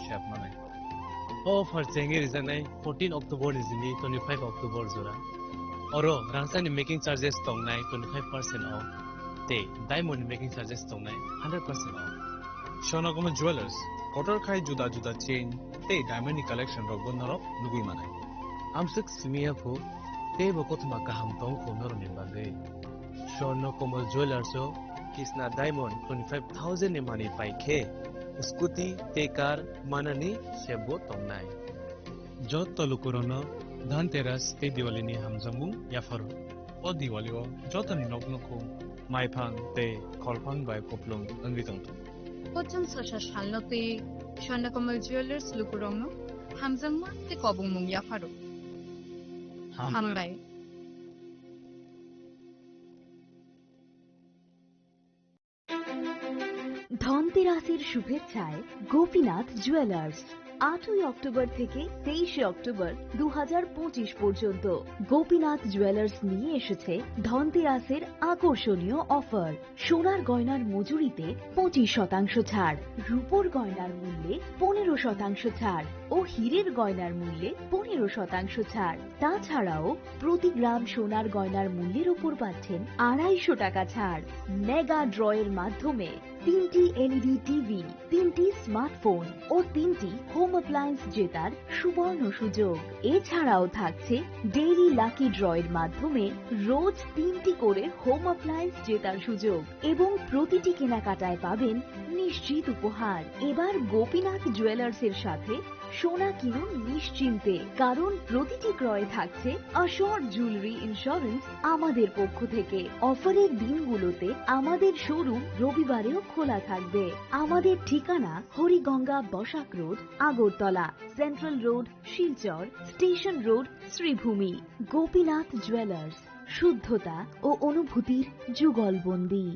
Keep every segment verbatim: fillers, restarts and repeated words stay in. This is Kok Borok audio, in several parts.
Sep manai. O offer chengwi rijaknai fourteen October ni simi twenty-five October jora. Oro rangchakni making charges tongnai twenty-five percent off tei diamond ni making charges tongnai hundred percent off. Swarnakomal Jewelers, kotor khai juda juda chain tei diamond ni collection rokbo norok nugwi manai. Amswk simi ya phu, teibo kothoma kaham tong kho norokni bagwi. Swarnakomal Jewelers o Kisna Diamond twenty-five thousand ni manwi pai khe scooty tei car manani sebbo tongnai. Joto lukurokno Dhanteras tei Diwali ni hamjakmung yapharo. O Diwali o jotoni nok nukhung, maiphang tei kholphang bai kupulung wngwi tongthung. Pothom sosa salno tei Swarnakomal Jewelers lukurokno hamjakma tei kobongmung yapharo. Ham. Hambai. ধনতেরাসের শুভেচ্ছায় গোপীনাথ জুয়েলার্স। আটই অক্টোবর থেকে তেইশে অক্টোবর দু হাজার পঁচিশ পর্যন্ত গোপীনাথ জুয়েলার্স নিয়ে এসেছে ধনতেরাসের আকর্ষণীয় অফার। সোনার গয়নার মজুরিতে পঁচিশ শতাংশ ছাড়, রূপোর গয়নার মূল্যে পনেরো শতাংশ ছাড় ও হীরের গয়নার মূল্যে পনেরো শতাংশ ছাড়। তাছাড়াও প্রতি গ্রাম সোনার গয়নার মূল্যের উপর পাচ্ছেন আড়াইশো টাকা ছাড়। মেগা ড্রয়ের মাধ্যমে তিনটি এলইডি টিভি, তিনটি স্মার্টফোন ও তিনটি হোম অ্যাপ্লায়েন্স জেতার সুবর্ণ সুযোগ। এছাড়াও থাকছে ডেইলি লাকি ড্রয়ের মাধ্যমে রোজ তিনটি করে হোম অ্যাপ্লায়েন্স জেতার সুযোগ এবং প্রতিটি কেনাকাটায় পাবেন নিশ্চিত উপহার। এবার গোপীনাথ জুয়েলার্সের সাথে সোনা কিনুন নিশ্চিন্তে, কারণ প্রতিটি ক্রয়ে থাকছে অ্যাসিওরড জুয়েলারি ইন্স্যুরেন্স আমাদের পক্ষ থেকে। অফারের দিনগুলোতে আমাদের শোরুম রবিবারেও খোলা থাকবে। আমাদের ঠিকানা Hariganga Basak road, Agartala, central road, Silchar, station road, Sribhumi. Gopinath jewellers, শুদ্ধতা ও অনুভূতির যুগলবন্দি।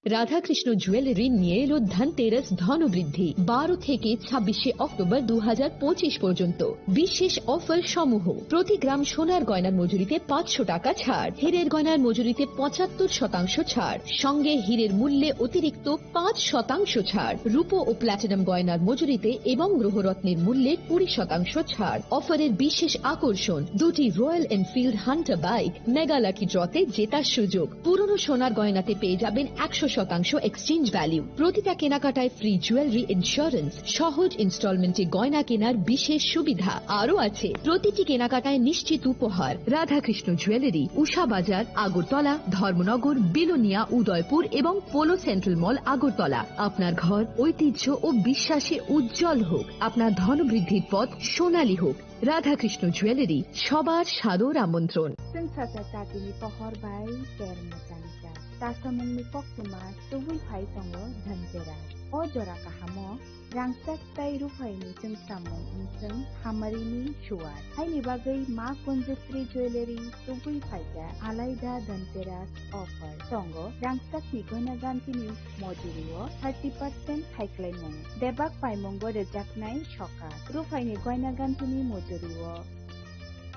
রাধাকৃষ্ণ জুয়েলারি নিয়ে এলো ধনতেরাস ধনবৃদ্ধি। বারো থেকে ছাব্বিশে অক্টোবর দু হাজার পঁচিশ পর্যন্ত বিশেষ অফার সমূহ: প্রতি গ্রাম সোনার গয়নার মজুরিতে পাঁচশো টাকা ছাড়, হীরের গয়নার মজুরিতে পঁচাত্তর শতাংশ ছাড়, সঙ্গে হীরের মূল্যে অতিরিক্ত পাঁচ শতাংশ ছাড়, রূপো ও প্ল্যাটিনাম গয়নার মজুরিতে এবং গ্রহরত্নের মূল্যে কুড়ি শতাংশ ছাড়। অফারের বিশেষ আকর্ষণ, দুটি royal Enfield Hunter bike mega lucky ড্রতে জেতার সুযোগ। পুরনো সোনার গয়নাতে পেয়ে যাবেন একশো শতাংশ এক্সচেঞ্জ ভ্যালু। প্রতিটা কেনাকাটায় ফ্রি জুয়েলারি ইন্স্যুরেন্স, সহজ ইনস্টলমেন্টে গয়না কেনার বিশেষ সুবিধা। আরও আছে প্রতিটি কেনাকাটায় নিশ্চিত উপহার। রাধাকৃষ্ণ জুয়েলারি, উষা বাজার, আগরতলা, ধর্মনগর, বিলোনিয়া, উদয়পুর এবং পোলো সেন্ট্রাল মল, আগরতলা। আপনার ঘর ঐতিহ্য ও বিশ্বাসে উজ্জ্বল হোক, আপনার ধনবৃদ্ধির পথ সোনালী হোক। রাধাকৃষ্ণ জুয়েলারি, সবার সাদর আমন্ত্রণ। Chwng sacha chatini pohor bai ter mwchang jak. Chasamungni koktwma tubui phai tongo Dhanteras. O jora kahamo rangchak tei ruphaini chwngsamung wngchwng hamarini suwar. Haini bagwi Ma Kunjasri Jewellery tubui phaikha alaida Dhanteras offer. Tongo rangchakni goina gantini mojurio thirty percent khaiklaimung. Bebak paimungo rwjaknai sokat. Ruphaini goina gantini mojurio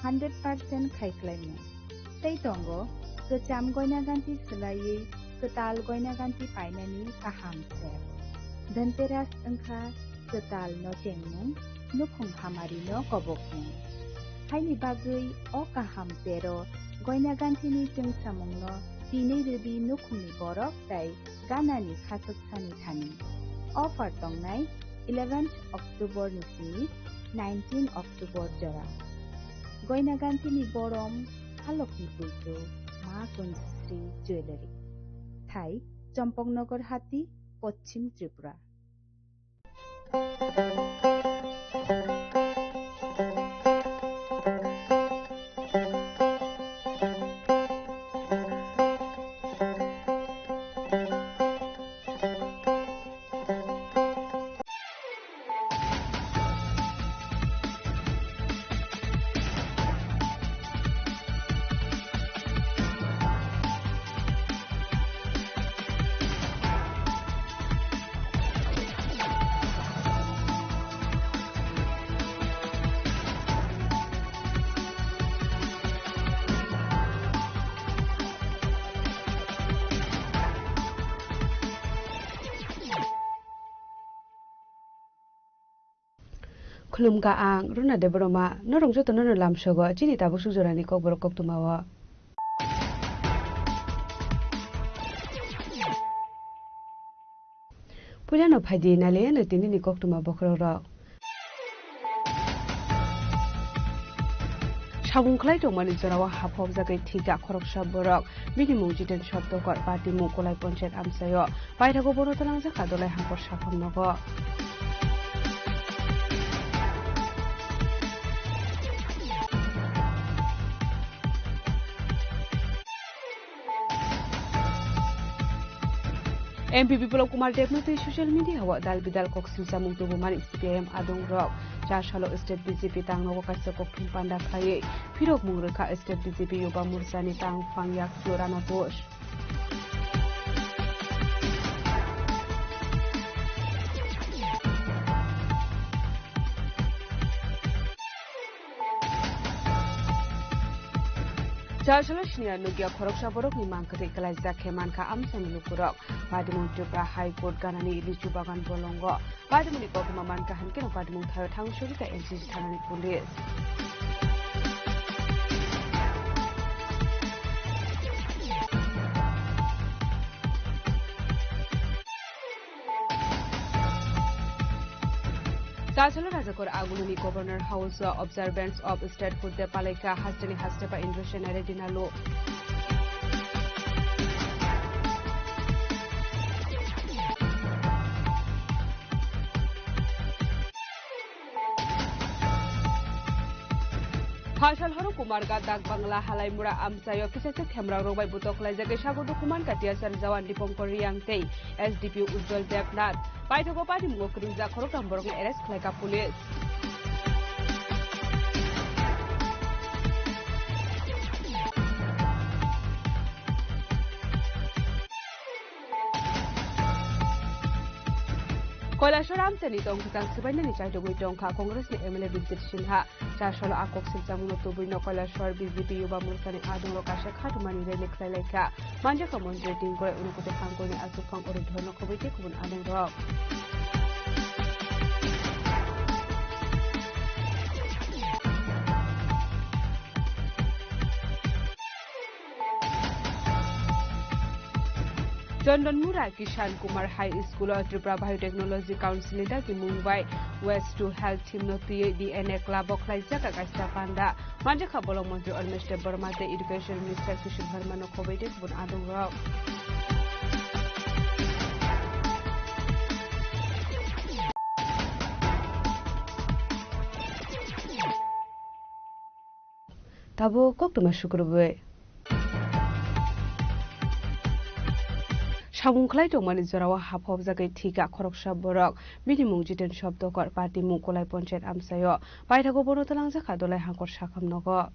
hundred percent khaiklaimung. Tei tongo kwcham goina ganti swlaiwi kwtal goina ganti painani kaham se. Dhanteras wngkha kwtal no chengmung, nukhung hamari no kobokmung. Haini bagwi o kaham tero goina gantini chwngsamungno tinwi rwdi nukhungni borok tei ganani khachuksani thani. Offer tongnai eleventh October ni simi nineteen October jora. Goina gantini borom halokni puitu Ma Kunjasri Jewellery. Thai, Champaknagar Hati, Poschim Tripura. Khulumkha ang Runa Debbarma, norok jotono no lamsogo chini tabuk suk jorani kokborok koktwmao. Puilano phaidi naliyano tinini koktwma bokhorokrok. Sabung khlai tongmani jorao haphobjagwi thwikha khoroksa borok. Bini mung Jiten Sop Dokor, party mung Kolai Ponchayat amchaio. Paithago bono twlangjak ka Dolai Hangkor sakham nogo. M P Biplab Kumar Debno tei social media o dal bidal kok silchamung tubumani C P I M adongrok. Char salo state B J P tangnogo kaisa kokthum panda khlaiwi phirokmung rwkha state B J P Yuba Morchani tangphang yakchu Rana Ghosh. Char salo siniya nukya khoroksa borokni mang kwthwi kwlaijak khe mankha amchaini lukurok. Badimung Tripura High Court ganani lichu bagan bolongo. Badimungni koktwma mankha hinkhe no badimung thaio thang sogwi kha N C C thanani police. Char salo Rajakor Aguluni Governor House o Observance of Statehood Day palaikha hasteni hastepa Indrasen Reddy Nalu. Phasal horo Kumarghat Dak Bangla Halaimura amchaio kisa se themrang rok bai butok khlaijak khe sago document ka T S R jawan Dipankar Riyang tei S D P O Ujjwal Debnath. Paithago party mungo kwrwngjak khoroktham borokno arrest khlaikha police. Kailasor amchaini tongthokjak swbainani chaitugwi tongkha Congressni M L A Bijit Sinha. Char salo a kok silchamungno tubuino Kailasor B J P Yuba Morchani adongrok kaisa khatungmani rally khlai laikha. Manjakha montri Tingkoi Unakoti Hangkoini achukphang Orudhorno khobwi tei kubun adongrok. Chondon Mura Kishan Kumar High School o Tripura Biotechnology Council ni dagi Mumbai Waste to Health theme no twiwi D N A club o khlaijak kaisa panda. Manjakha bolong montri Animesh Debbarma tei Education Minister Kishore Verma no khobwi tei kubun adongrok. Tabuk koktwma sukrubwi. Sabung khlai tongmani jorao haphobjagwi thwikha khoroksa borok. Bini mung Jiten Sop Dokor, party mung Kolai Ponchayat amchaio. Paithago bono twlangjak kha Dolai Hangkor sakham nogo.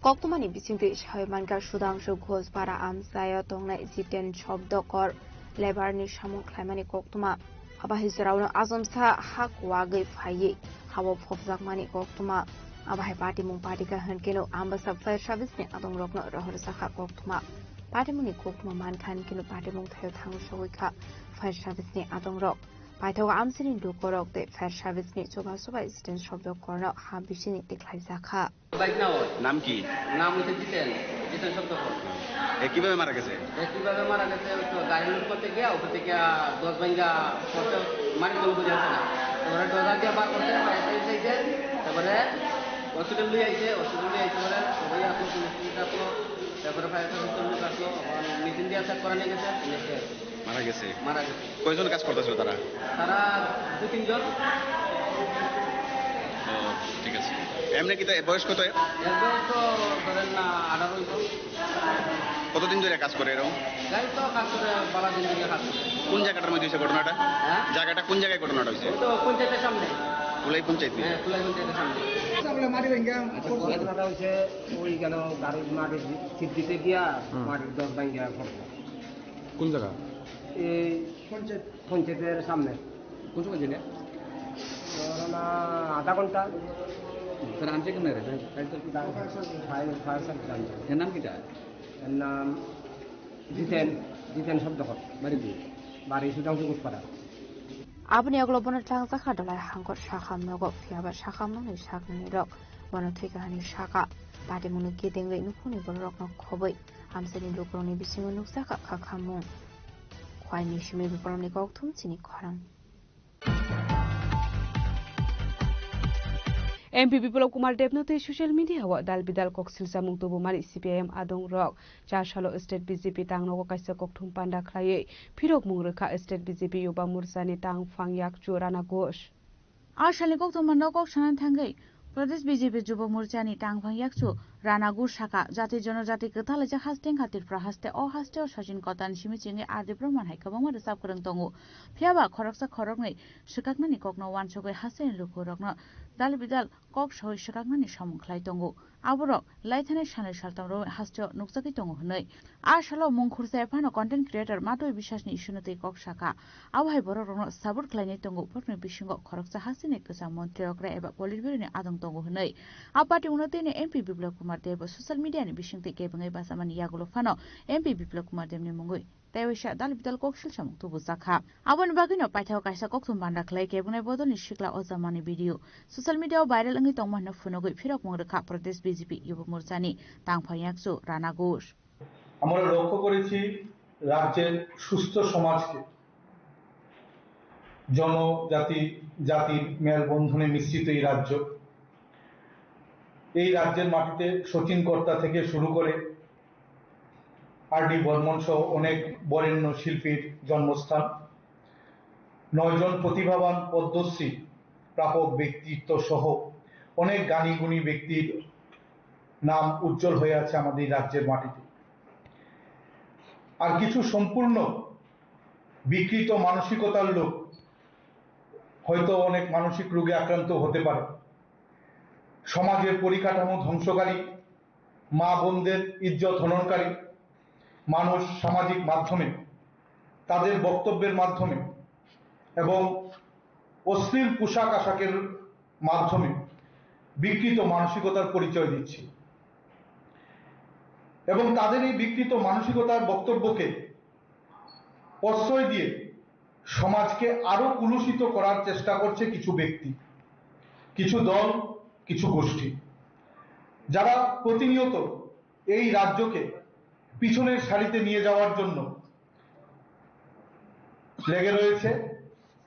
Koktwmani bisingtwi sawi mankha Sudhangshu Ghosh para amchaio tongnai Jiten Sop Dokor labour ni samung khlaimani koktwma. Abo hai jorao no achomsa ha kwagwi phaiwi hao phobjakmani koktwma. Abo hai patimung patikha hinkhe no Ambasa fire service ni adongrokno rohorjakha koktwma. Patimungni koktwma mankha hinkhe no patimung thaio thang sogwi kha fire service ni adongrok. Paithago amchaini lukurok tei fire service ni chubachu bai Jiten Sop Dokorno ha bisingni tikhlaijakha. Bike না ওর। নাম কি? নাম হচ্ছে জিতেন, জিতেন শব্দ কর। এ কিভাবে মারা গেছে? এ কিভাবে মারা গেছে? ওই তো গাড়ি লোড করতে গিয়া ওখান থেকে দশ ভাঙ্গা করতে মারি কোন বুঝে আসে না। তারপরে ড্রাইভার দিয়ে বার করতে পারে, সেই সাইডে। তারপরে হসপিটাল নিয়ে আইছে, হসপিটাল নিয়ে আইছে পরে সবাই আসলো, পুলিশ টুলিশ আসলো, তারপরে ফায়ার সার্ভিস লোক আসলো, এখন মেশিন দিয়ে চেক করা নিয়ে গেছে, নিয়ে গেছে। মারা গেছে? মারা গেছে। কয়জন কাজ করতেছিল তারা? তারা দু তিনজন। ও, ঠিক আছে। এমনি কি তার বয়স কত এর? এর বয়স তো ধরেন না আঠারো হইতো। কতদিন ধরে কাজ করে এরকম? যাই তো কাজ করে, বালা দিন ধরে কাজ করে। কোন জায়গাটার মধ্যে হয়েছে ঘটনাটা? হ্যাঁ? জায়গাটা কোন জায়গায় ঘটনাটা হয়েছে? ওই তো পঞ্চায়েতের সামনে। কুলাই পঞ্চায়েত? হ্যাঁ, কুলাই পঞ্চায়েতের সামনে। ঘটনাটা হয়েছে ওই কেন গাড়ির মাটির সিট দিতে গিয়া হুম। মাটির দশ ভাঙ্গিয়া পড়ছে। কোন জায়গা? এই পঞ্চায়েত। পঞ্চায়েতের সামনে। কোন সময় দিনে? আহ, আধা ঘন্টা। স্যার, আনছে কেমন রে? ফায়ার, ফায়ার সার্ভিস আনছে। এর নাম কিটা? এর নাম জিতেন, জিতেন শব্দকর। বাড়ি কি? বাড়ি সুধাংশু Ghoshpara. Aboni ulo bono tlangjak kha dolai hangkor sakham nogo, phiya ba sakham nokni sakni rok bono thwi kahani saka. Patimungni kideng ri nukhungni bororokno khobwi amchaini lukurokni bisingo nukjakha kha khamung. Khwaini simi Bipolomni kokthum chini khorang. M P Biplab Kumar Debno tei social media o dal bidal koksil chamung tubumani C P I M adong rok char salo state B J P tangnogo kaisa kokthum panda khlaiwi phirokmung rwkha state B J P Yuba Morchani tangphang yakchu Rana Ghosh. A salni kokthum panda kok sana thangwi Pradesh B J P Yuba Morchani tangphang yakchu Rana Ghosh saka, jati jonojati kwthalaijak haste wngkha Tripura haste, o haste o Sachin Kotan simi chingwi R D Brahman hai kwbangma rwchap kwrwng tongo. Phiya ba khoroksa khoroknwi swkaknani kokno uansugwi hasteni lukurokno dal bidal kok sawi swkaknani samung khlai tongo. Aborok laithanai sanwi saltam romwi hasteo nukjagwi tongo hwnwi. A salo mungkhor se phano content creator Matwi Biswasni issue no twi kok sakha. Abo hai borokrokno support khlainai tongo, borokni bisingo khoroksa hasteni kwcham montri okra eba politburo ni adong tongo hwnwi. A party uno tini M P Biplab Kumar Deb bo social media ni bisingtwi kebengwi bachamani yagulo phano M P Biplab Kumar Deb ni mungwi tei waisa dal bidal koksil samung tubujakha. Aboni bagwino paithao kaisa kokthum banda khlai kebwnai bodolni sikla ojamani video social media o viral wngwi tongma hwnwi phunugwi phirokmung rwkha Pradesh B J P Yuba Morchani tangphang yakchu Rana Ghosh. আমরা লক্ষ্য করেছি রাজ্যের সুস্থ সমাজকে, জনজাতি জাতির মেলবন্ধনে মিশ্রিত এই রাজ্য, এই রাজ্যের মাটিতে শচীন কর্তা থেকে শুরু করে আর ডি বর্মন সহ অনেক বরেণ্য শিল্পীর জন্মস্থান। নয়জন প্রতিভাবান পদ্মশ্রী প্রাপক ব্যক্তিত্ব সহ অনেক জ্ঞানী গুণী ব্যক্তির নাম উজ্জ্বল হয়ে আছে আমাদের রাজ্যের মাটিতে। আর কিছু সম্পূর্ণ বিকৃত মানসিকতার লোক হয়তো অনেক মানসিক রোগে আক্রান্ত হতে পারে। সমাজের পরিকাঠামো ধ্বংসকারী, মা বোনদের ইজ্জত হননকারী মানুষ সামাজিক মাধ্যমে, তাদের বক্তব্যের মাধ্যমে এবং অশ্লীল পোশাক আশাকের মাধ্যমে বিকৃত মানসিকতার পরিচয় দিচ্ছে এবং তাদের এই বিকৃত মানসিকতার বক্তব্যকে প্রশ্রয় দিয়ে সমাজকে আরো কলুষিত করার চেষ্টা করছে কিছু ব্যক্তি, কিছু দল, কিছু গোষ্ঠী, যারা প্রতিনিয়ত এই রাজ্যকে পিছনের সারিতে নিয়ে যাওয়ার জন্য লেগে রয়েছে,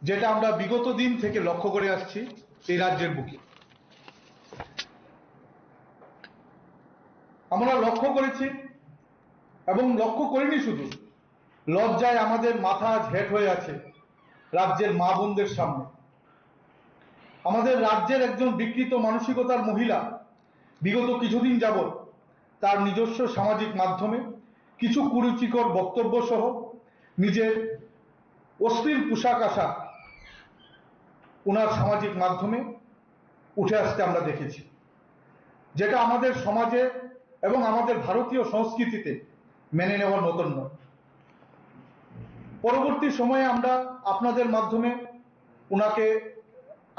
যেটা আমরা বিগত দিন থেকে লক্ষ্য করে আসছি এই রাজ্যের বুকে। আমরা লক্ষ্য করেছি এবং লক্ষ্য করিনি শুধু, লজ্জায় আমাদের মাথা আজ হেট হয়ে আছে রাজ্যের মা বোনদের সামনে। আমাদের রাজ্যের একজন বিকৃত মানসিকতার মহিলা বিগত কিছুদিন যাবৎ তার নিজস্ব সামাজিক মাধ্যমে কিছু কুরুচিকর বক্তব্য সহ নিজের অশ্লীল পোশাক আশাক ওনার সামাজিক মাধ্যমে উঠে আসতে আমরা দেখেছি, যেটা আমাদের সমাজে এবং আমাদের ভারতীয় সংস্কৃতিতে মেনে নেওয়ার মতন নয়। পরবর্তী সময়ে আমরা আপনাদের মাধ্যমে ওনাকে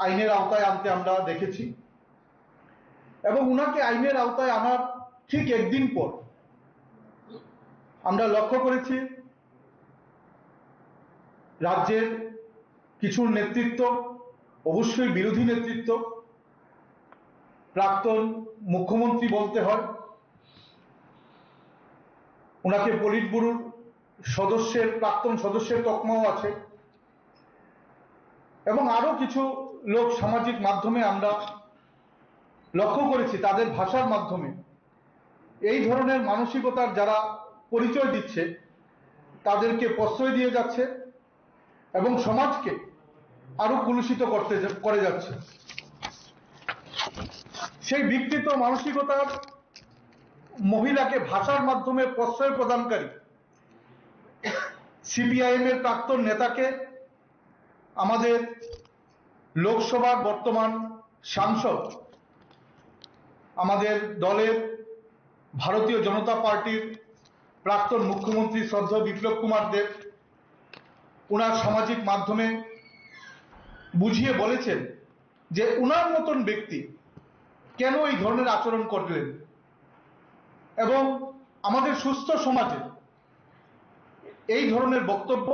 আইনের আওতায় আনতে আমরা দেখেছি এবং ওনাকে আইনের আওতায় আনার ঠিক একদিন পর আমরা লক্ষ্য করেছি রাজ্যের কিছু নেতৃত্ব, অবশ্যই বিরোধী নেতৃত্ব, প্রাক্তন মুখ্যমন্ত্রী বলতে হয়, ওনাকে পলিট ব্যুরোর সদস্যের, প্রাক্তন সদস্যের তকমাও আছে এবং আরো কিছু লোক সামাজিক মাধ্যমে আমরা লক্ষ্য করেছি তাদের ভাষার মাধ্যমে এই ধরনের মানসিকতার যারা পরিচয় দিচ্ছে তাদেরকে প্রশ্রয় দিয়ে যাচ্ছে এবং সমাজকে আরো কলুষিত করতে যা-, করে যাচ্ছে। সেই বিকৃত মানসিকতার মহিলাকে ভাষার মাধ্যমে প্রশ্রয় প্রদানকারী সিপিআইএম এর প্রাক্তন নেতাকে আমাদের লোকসভার বর্তমান সাংসদ, আমাদের দলের ভারতীয় জনতা পার্টির প্রাক্তন মুখ্যমন্ত্রী শ্রদ্ধেয় বিপ্লব কুমার দেব ওনার সামাজিক মাধ্যমে বুঝিয়ে বলেছেন যে ওনার মতন ব্যক্তি কেন এই ধরনের আচরণ করলেন এবং আমাদের সুস্থ সমাজে এই ধরনের বক্তব্য,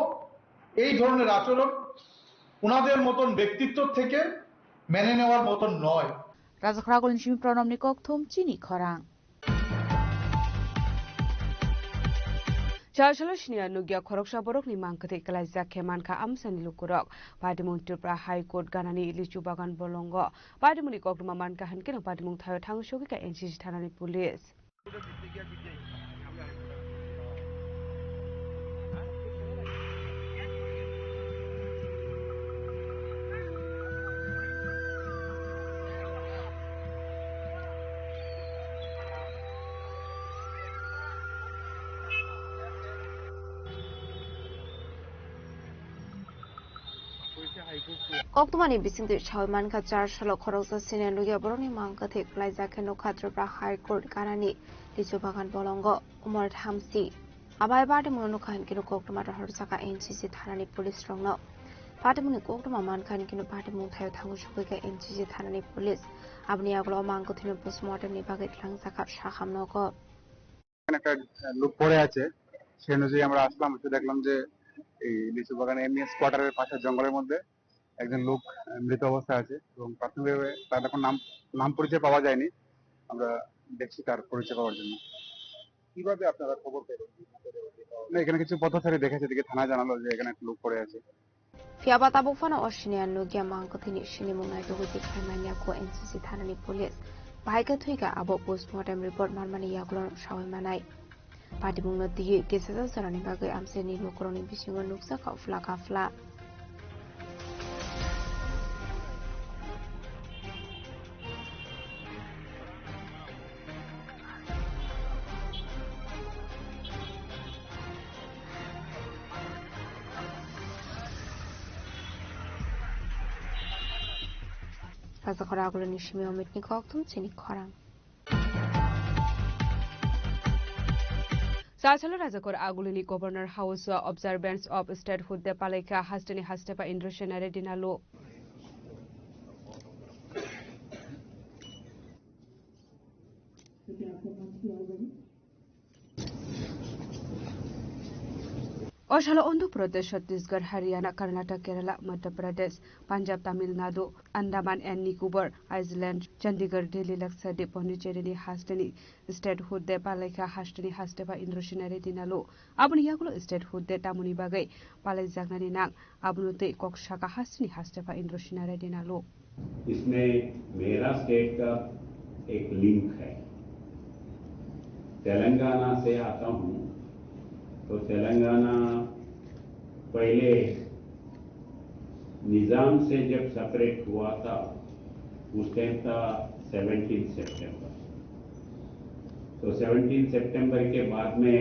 এই ধরনের আচরণ ওনাদের মতন ব্যক্তিত্ব থেকে মেনে নেওয়ার মতন নয়। Rajakhor Agulini simi Pranamni kokthum chini khorang. Chasalo siniya nukya khoroksa borokni mangkwthwi kwlaijak khe mankha amsani lukurok. Patimung Tripura High Court ganani lichu bagan bolongo. Patimungni koktwma mankha hinkhe no patimung thaio thang sogwi kha N C C thanani police. Koktwmani bisingtwi sawi mankha, char salo khoroksa senior nukya borokni mang kwthwi kwlaijak khe nukha Tripura High Court ganani lichu bagan bolongo Umar Thamsi. Abai bade mungno nukha hinkhe koktwma rohorjaka N C C thanani police rokno. Patimungni koktwma mankha hinkhe patimung thaio thango sugwi kha N C C thanani police. Aboni yagulo mang kwthwino postmortem ni bagwi tlangjak kha saham nogo. এখানে একটা, আহ, লোক পড়ে আছে, সেই অনুযায়ী আমরা আসলাম, এসে দেখলাম যে এই লিচু বাগানে এমএস কোয়ার্টারের পাশে জঙ্গলের মধ্যে একজন লোক, আহ, মৃত অবস্থায় আছে এবং প্রাথমিকভাবে তার এখন নাম, নাম পরিচয় পাওয়া যায়নি। আমরা দেখছি তার পরিচয় পাওয়ার জন্য। কিভাবে আপনারা খবর পেলেন? না, এখানে কিছু পথচারী দেখেছে, এদিকে থানায় জানালো যে এখানে একটা লোক পড়ে আছে। Phiya ba tabuk phano o siniya nukya mang kwthwini sinimung naitugwi tikhlai manya kho N C C thanani police. Bahai khe thwi kha abo postmortem report manmani yagulo sawi manai. Patimungno twiwi kisasa jorani bagwi amchaini lukurokni bisingo nukjak kha phla ka phla. Rajakhor Agulini simi Omitni kokthum chini khorang. Sasalo Rajakhor Agulini Governor House o Observance of Statehood Day palaikha hasteni hastepa Indrasena Reddy Nalu. O salo Andhra Pradesh, Chhattisgarh, Haryana, Karnataka, Kerala, Madhya Pradesh, Punjab, Tamil Nadu, Andaman and Nicobar Island, Chandigarh, Delhi, Lakshadweep, Pondicherry ni hasteni Statehood Day palaikha hasteni hastepa Indrasena Reddy Nalu. Aboni yagulo Statehood Day tamoni bagwi palaijaknani nang, abono tei kok saka hasteni hastepa Indrasena Reddy Nalu. इसमें मेरा स्टेट का एक लिंक है। तेलंगाना से आता हूँ, तो तेलंगाना पहले निज़ाम से जब सेपरेट हुआ था, उस टाइम था सेवनटीन सितंबर। तो सेवनटीन सितंबर के बाद में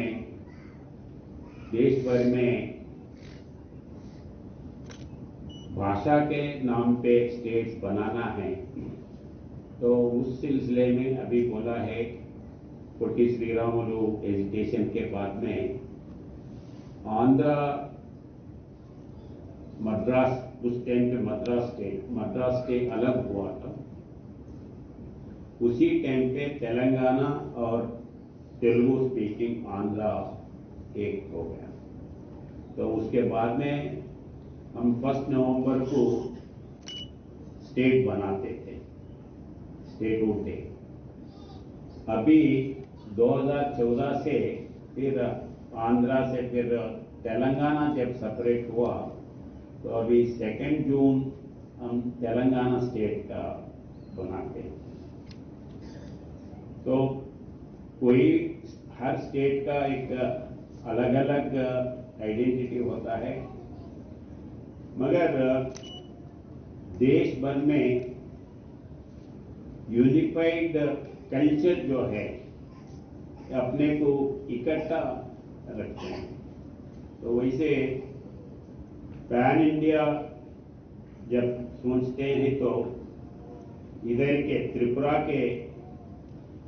देश भर में भाषा के नाम पे स्टेट्स बनाना है, तो उस सिलसिले में अभी बोला है, पोट्टी श्रीरामुलु एजिटेशन के बाद में आंध्रा मद्रास, उस टाइम पे मद्रास स्टेट, मद्रास स्टेट अलग हुआ था। उसी टाइम पे तेलंगाना और तेलुगु स्पीकिंग आंध्रा एक हो गया। तो उसके बाद में हम फर्स्ट नवंबर को स्टेट बनाते थे, स्टेटहुड डे। अभी दो हज़ार चौदह से फिर आंध्रा से फिर तेलंगाना जब सेपरेट हुआ, तो अभी सेकेंड जून हम तेलंगाना स्टेट का बनाते हैं। तो कोई, हर स्टेट का एक अलग-अलग आइडेंटिटी होता है, मगर देश भर में यूनिफाइड कल्चर जो है, अपने को इकट्ठा रखते हैं। तो वैसे पैन इंडिया जब सोचते हैं, तो इधर के त्रिपुरा के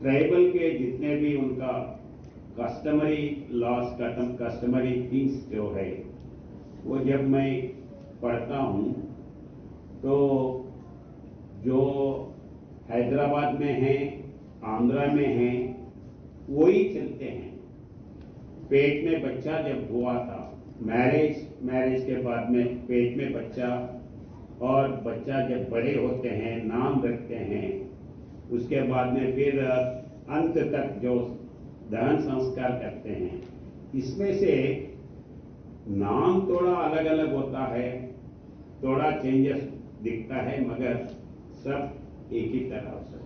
ट्राइबल के जितने भी उनका कस्टमरी लॉज, कस्टमरी थिंग्स जो है, वो जब मैं पढ़ता हूँ, तो जो हैदराबाद में हैं, आंध्रा में हैं, वही चलते हैं। पेट में बच्चा जब हुआ था, मैरिज, मैरिज के बाद में पेट में बच्चा, और बच्चा जब बड़े होते हैं, नाम रखते हैं, उसके बाद में फिर अंत तक जो दहन संस्कार करते हैं, इसमें से नाम थोड़ा अलग-अलग होता है, थोड़ा चेंजेस दिखता है, मगर सब एक ही तरह से।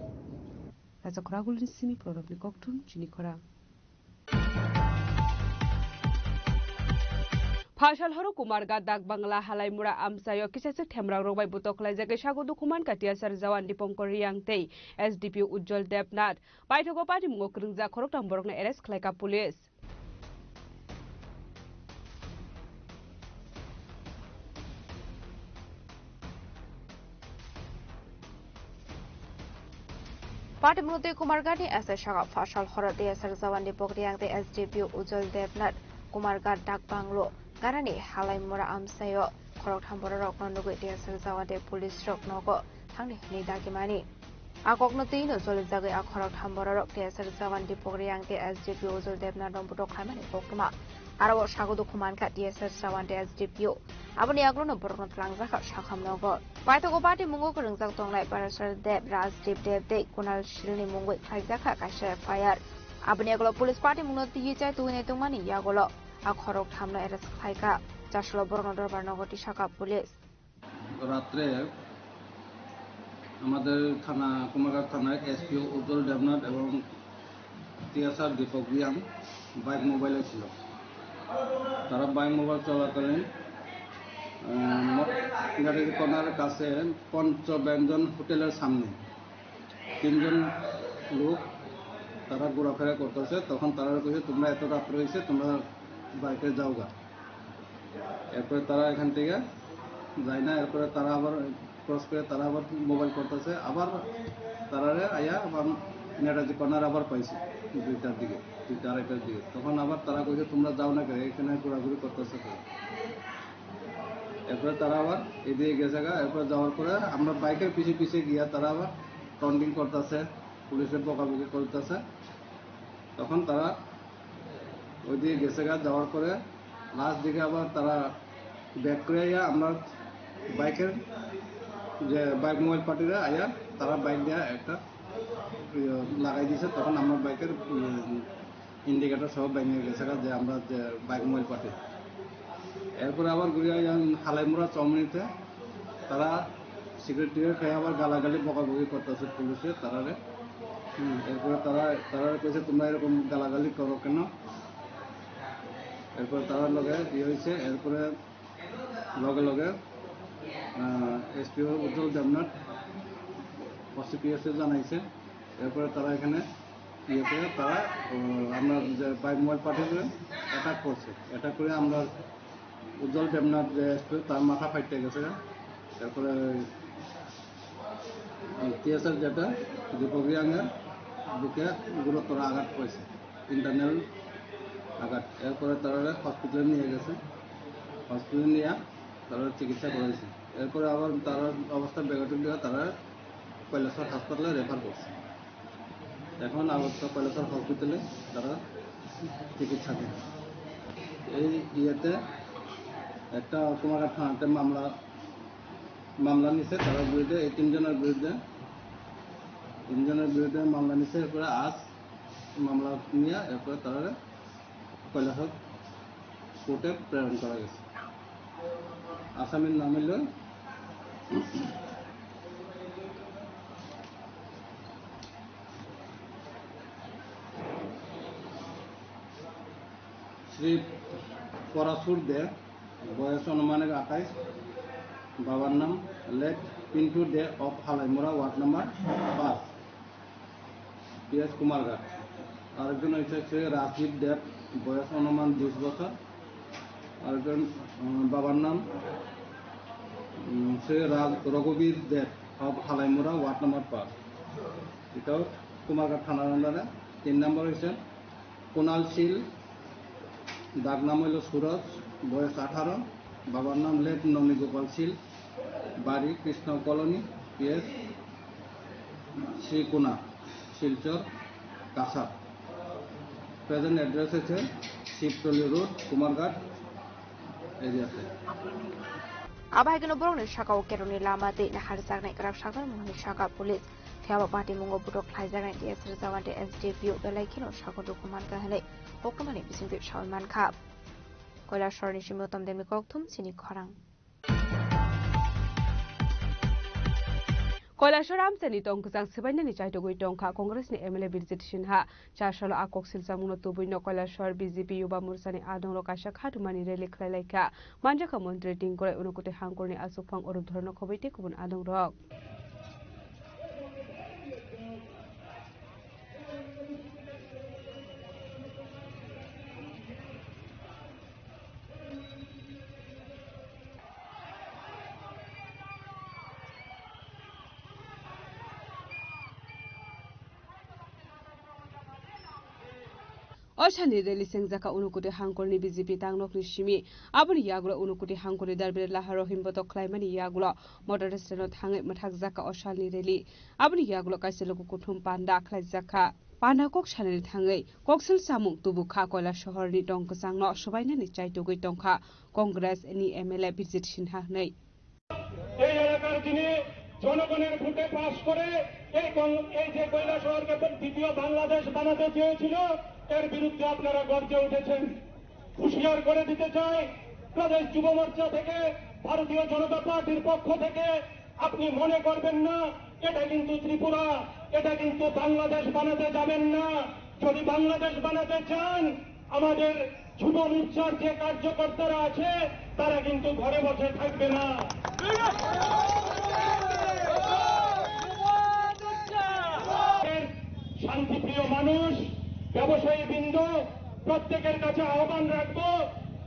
Raja khoragulni simi program ni kokthum chini khorang. Phasal horo Kumarghat Dak Bangla Halaimura amchaio kisasa themrang rok bai butok khlaijak sago dukhuman ka T S R jawan Dipankar Riang tei S D P O Ujjwal Debnath. Paithago party mungo kwrwngjak khoroktham borokno arrest khlaika police. Patimurti Kumarghat ni S I saka phasal horo T S R jawan ni pokri ang tei S D P O Ujjwal Debnath Kumarghat dak banglo ganani Halaimura amchaio khoroktham bororokno nugwi T S R jawan tei police rok nogo thangdi hwnwi dagimani. A kokno twi no cholijagwi a khoroktham bororok T S R jawan Dipok Riang tei S D P O Ujjwal Debnath no butok khlaimani koktwma. Aro o sago dukhu mankha T S R jawan tei S D P O. Aboni yagulo no borokno twlangjakha sakham nogo. Paithago party mungo kwrwngjak tongnai Parasar Deb, Rajdeep Deb tei Kunal Shilni mungwi khlaijakha kaisa F I R. Aboni yagulo police party mungno twiwi chai tuinai tongmani yagulo a khoroktham no arrest khlaikha. Chaslo borokno dorbar nogo tisakha police. রাত্রে আমাদের থানা, কুমারঘাট থানায় এসপিও উজ্জ্বল দেবনাথ এবং টিএসআর দীপক রিয়াং বাইক মোবাইলে ছিল। তারা bike mobile চলাকালীন, আহ, ম-, গাড়ির কর্নারের কাছে পঞ্চব্যঞ্জন হোটেলের সামনে তিনজন লোক তারা ঘোরাফেরা করতেছে। তখন তারা কইছে, "তোমরা এত রাত রয়েছে, তোমরা বাইকে যাও গা।" এরপরে তারা এখান থেকে যায় না। এরপরে তারা আবার ক্রস করে তারা আবার মোবাইল করতেছে, আবার তারারে আয়া আবার নেতাজি কর্নার আবার পাইছে দুইটার দিকে, দুইটা আড়াইটার দিকে। তখন আবার তারা কইছে, "তোমরা যাও না কেন, এখানে ঘোরাঘুরি করতেছে কেন?" এরপরে তারা আবার এদিকে গেছে গা। এরপরে যাওয়ার পরে আমরা বাইকের পিছে পিছে গিয়া তারা আবার টন্টিং করতেছে, পুলিশের বকাবকি করতেছে। তখন তারা ওইদিকে গেছে গা, যাওয়ার পরে লাস্ট দিকে আবার তারা ব্যাক করে আইয়া আমরা বাইকের যে বাইক মোবাইল পার্টিরা আইয়া তারা বাইক দিয়ে একটা ইয়ে লাগাই দিয়েছে। তখন আমরা বাইকের, উম, ইন্ডিকেটর সহ বাইক নিয়ে গেছে গা, যে আমরা যে বাইক মোবাইল পার্টি। এরপরে আবার ঘুরে আইয়া হালাইমুড়া চমনিতে তারা সিগারেট টিগারেট খেয়ে আবার গালাগালি বকাবকি করতেছে পুলিশে তারারে। হুম, এরপরে তারা, তারারে কইছে, "তোমরা এরকম গালাগালি করো কেন?" এরপরে তারার লগে ইয়ে হয়েছে। এরপরে লগে লগে, আহ, এসপিও উজ্জ্বল দেবনাথ ওসিপিএসে জানাইছে। এরপরে তারা এখানে ইয়ে করে তারা, আহ, আমরা যে বাইক মোবাইল পার্টিকে অ্যাটাক করছে। অ্যাটাক করে আমরা উজ্জ্বল দেবনাথ যে এসপি, তার মাথা ফাটতে গেছে। তারপরে টিএসআর যেটা দীপক রিয়াংয়ের বুকে গুরুতর আঘাত হয়েছে, ইন্টারনাল আঘাত। এরপরে তারা হসপিটালে নিয়ে গেছে, হসপিটালে নিয়ে তারা চিকিৎসা করেছে। এরপরে আবার তার অবস্থা বেগতিক দিয়ে তারা কৈলাসহর হাসপাতালে রেফার করছে। এখন আপাতত কৈলাসহর হসপিটালে তারা চিকিৎসাধীন। এই ইয়েতে একটা কুমারঘাট থানাতে মামলা, মামলা নিছে তার বিরুদ্ধে, এই তিনজনের বিরুদ্ধে, তিনজনের বিরুদ্ধে মামলা নিছে। এরপরে আজ মামলা নিয়ে এরপরে তারা কৈলাসহর কোর্টে প্রেরণ করা গেছে। আসামির নাম হইল শ্রী পরাশুর দে, বয়স আনুমানিক আঠাইশ, বাবার নাম লেট পিন্টু দে অফ হালাইমুড়া, ওয়ার্ড নাম্বার পাঁচ। পিএস কুমারঘাট। আরেকজন হচ্ছে শ্রী রাজীব দেব, বয়স অনুমান বিশ বছর। আরেকজন, উম, বাবার নাম, উম, শ্রী রাজ রঘুবীর দেব অফ হালাইমুড়া, ওয়ার্ড নাম্বার পাঁচ। এটাও কুমারঘাট থানার আন্ডারে। তিন নম্বর হচ্ছে কুনাল শীল, ডাক নাম হইল সুরজ, বয়স আঠারো, বাবার নাম লেট ননী গোপাল শীল, বাড়ি কৃষ্ণ কলোনি, পিএস শ্রীকোনা, শিলচর, কাছাড়। প্রেজেন্ট অ্যাড্রেস হচ্ছে শিবতলি রোড, কুমারঘাট এরিয়াতে। Abo hai kheno borokni saka o kerongni lama tei naharjaknai kwrak sakjakmani saka police. Phiya ba patimungo bodol khlaijaknai D S rwjakmani S D P O belai kheno sakno dugu mankha hwnwi koktwmani bisingtwi saui mankha. Koilasor ni simi Uttam Demni kokthum chini khorang. Koilasor amchaini tong kwchang swbainani chaitugwi tongkha Congress ni M L A Birjit Sinha. Chasalo a koksil chamungno tubuino Koilasor B J P Yuba Morcha ni adongrok kaisa khatumani rally khlai laikha. Manjakha Montri Tinku Roy, Unakoti Hangkorni Aswkphang Orup Dhorno Khoboi tei kubun adongrok. O salni rally sengjakha Unakoti Hangkorni B J P tangnokni simi. Aboni yagulo Unakoti Hangkorni Darberi Laharo himbotok khlaimani yagulo motor stand-o thangwi mwthakjakha o salni rally. Aboni yagulo kaisa luku kuthum panda khlaijakha. Panda kok sanani thangwi koksil chamung tubukha Koilasohorni tong kwchangno swbainani chaitugwi tongkha Congress ni M L A Birjit Sinha hwnwi. এই এলাকার যিনি জনগণের ভোটে পাস করে এই কং-, এই যে কৈলাসহরকে দ্বিতীয় বাংলাদেশ বানাতে চেয়েছিল, এর বিরুদ্ধে আপনারা গর্জে উঠেছেন। হুঁশিয়ার করে দিতে চাই, প্রদেশ যুব মোর্চা থেকে, ভারতীয় জনতা পার্টির পক্ষ থেকে আপনি মনে করবেন না এটা কিন্তু ত্রিপুরা, এটা কিন্তু বাংলাদেশ বানাতে যাবেন না। যদি বাংলাদেশ বানাতে চান, আমাদের যুব মোর্চার যে কার্যকর্তারা আছে, তারা কিন্তু ঘরে বসে থাকবে না। শান্তিপ্রিয় মানুষ, ব্যবসায়ী বৃন্দ, প্রত্যেকের কাছে আহ্বান রাখবো,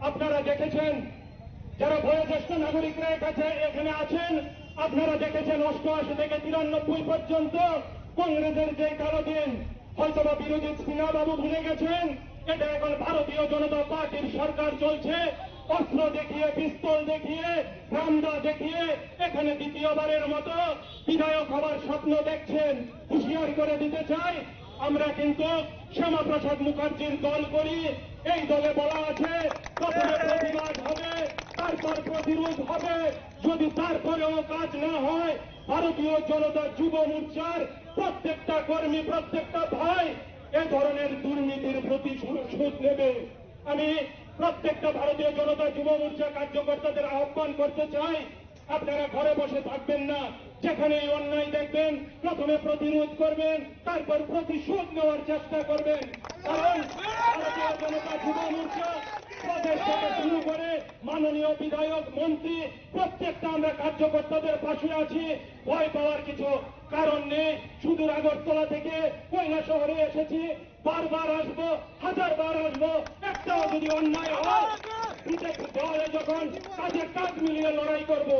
আপনারা দেখেছেন যারা বয়োজ্যেষ্ঠ নাগরিকরা এখানে, এখানে আছেন, আপনারা দেখেছেন অষ্টআশি থেকে তিরানব্বই পর্যন্ত কংগ্রেসের যে কালো দিন, হয়তোবা বিরোধী সিনহা বাবু ভুলে গেছেন, এটা এখন ভারতীয় জনতা পার্টির সরকার চলছে। অস্ত্র দেখিয়ে, পিস্তল দেখিয়ে, রামদা দেখিয়ে এখানে দ্বিতীয়বারের মতো বিধায়ক হবার স্বপ্ন দেখছেন। হুঁশিয়ার করে দিতে চাই, আমরা কিন্তু শ্যামাপ্রসাদ মুখার্জির দল করি। এই দলে বলা আছে, প্রথমে প্রতিবাদ হবে, তারপর প্রতিরোধ হবে। যদি তারপরেও কাজ না হয়, ভারতীয় জনতা যুব মোর্চার প্রত্যেকটা কর্মী, প্রত্যেকটা ভাই এ ধরনের দুর্নীতির প্রতিশোধ নেবে। আমি প্রত্যেকটা ভারতীয় জনতা যুব মোর্চা কার্যকর্তাদের আহ্বান করতে চাই, আপনারা ঘরে বসে থাকবেন না। যেখানেই অন্যায় দেখবেন, প্রথমে প্রতিরোধ করবেন, তারপর প্রতিশোধ নেওয়ার চেষ্টা করবেন। কারণ ভারতীয় জনতা যুব মোর্চা প্রদেশ থেকে শুরু করে মাননীয় বিধায়ক, মন্ত্রী, প্রত্যেকটা আমরা কার্যকর্তাদের পাশে আছি। ভয় পাওয়ার কিছু কারণ নেই। সুদূর আগরতলা থেকে কৈলাসহরে এসেছি, বারবার আসবো, হাজারবার আসবো, একটাও যদি অন্যায় হয়, বিজেপি দলে যখন কাঁধে কাঁধ মিলিয়ে লড়াই করব।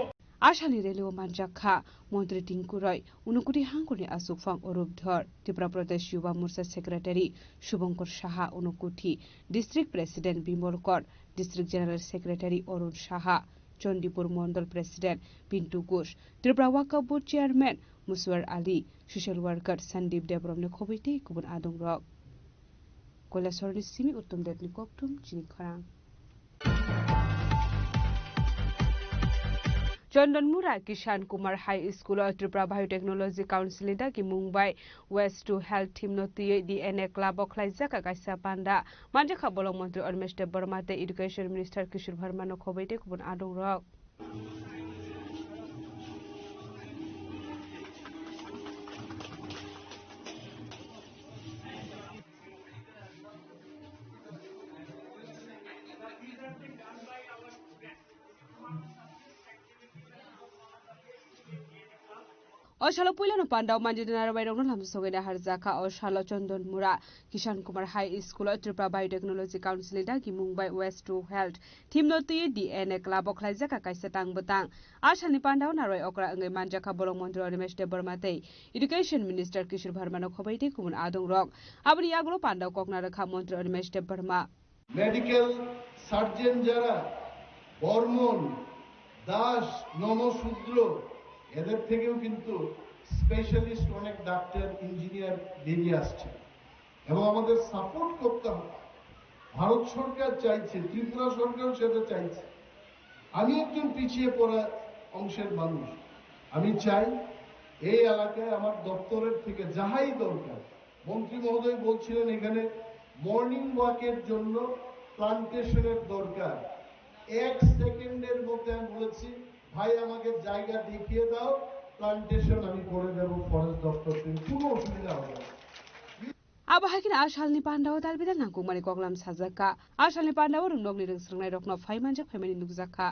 Asalni rally o manjak kha Montri Tinku Roy, Unakoti Hangkorni Aswkphang Orup Dhor, Tripura Pradesh Yuba Morcha Secretary Subhankar Saha, Unakoti District President Bimal Kor, District General Secretary Arun Saha, Chandipur Mondol President Pintu Ghosh, Tripura Waqf Board Chairman Muswar Ali, Social Worker Sandeep Debbarma ni khoboi tei kubun adongrok. Koilasorni simi Uttam Debni kokthum chini khorang. Chandanmura Kishan Kumar High School o Tripura Biotechnology Council ni dagi Mumbai Waste to Health theme no twiwi D N A club o khlaijak kaisa panda. Manjakha bolong montri Animesh Debbarma tei Education Minister Kishore Verma no khoboi tei kubun adongrok. O salo puilano pandao manjidina rwbairokno lamsogwi naharjakha. O salo Chandanmura Kishan Kumar High School o Tripura Biotechnology Council ni dagi Mumbai Waste to Health theme no twiwi D N A club o khlaijak kaisa tang bwtang. A salni pandao narwai okra wngwi manjakha bolong montri Animesh Debbarma tei Education Minister Kishore Verma no khoboi tei kubun adongrok. Aboni yagulo pandao kok narwkha montri Animesh Debbarma. Medical surgeon যারা বর্মন, দাস, নমশূদ্র এদের থেকেও কিন্তু স্পেশালিস্ট অনেক doctor, engineer বেরিয়ে আসছে এবং আমাদের সাপোর্ট করতে হবে। ভারত সরকার চাইছে, ত্রিপুরা সরকারও সেটা চাইছে। আমি একজন পিছিয়ে পড়া অংশের মানুষ। আমি চাই এই এলাকায় আমার দপ্তরের থেকে যাহাই দরকার, মন্ত্রী মহোদয় বলছিলেন এখানে মর্নিং ওয়াকের জন্য প্লান্টেশনের দরকার। এক সেকেন্ডের মধ্যে আমি বলেছি, "ভাই, আমাকে জায়গা দেখিয়ে দাও, প্লান্টেশন আমি করে দেবো ফরেস্ট দপ্তর থেকে, কোনো অসুবিধা হবে না।" Abo hai kheno a salni pandao dalbidal nangkukmani koklam sajak kha. A salni pandao rwngnokni rwngswngnai rokno phai manjak phaimani nukjak kha.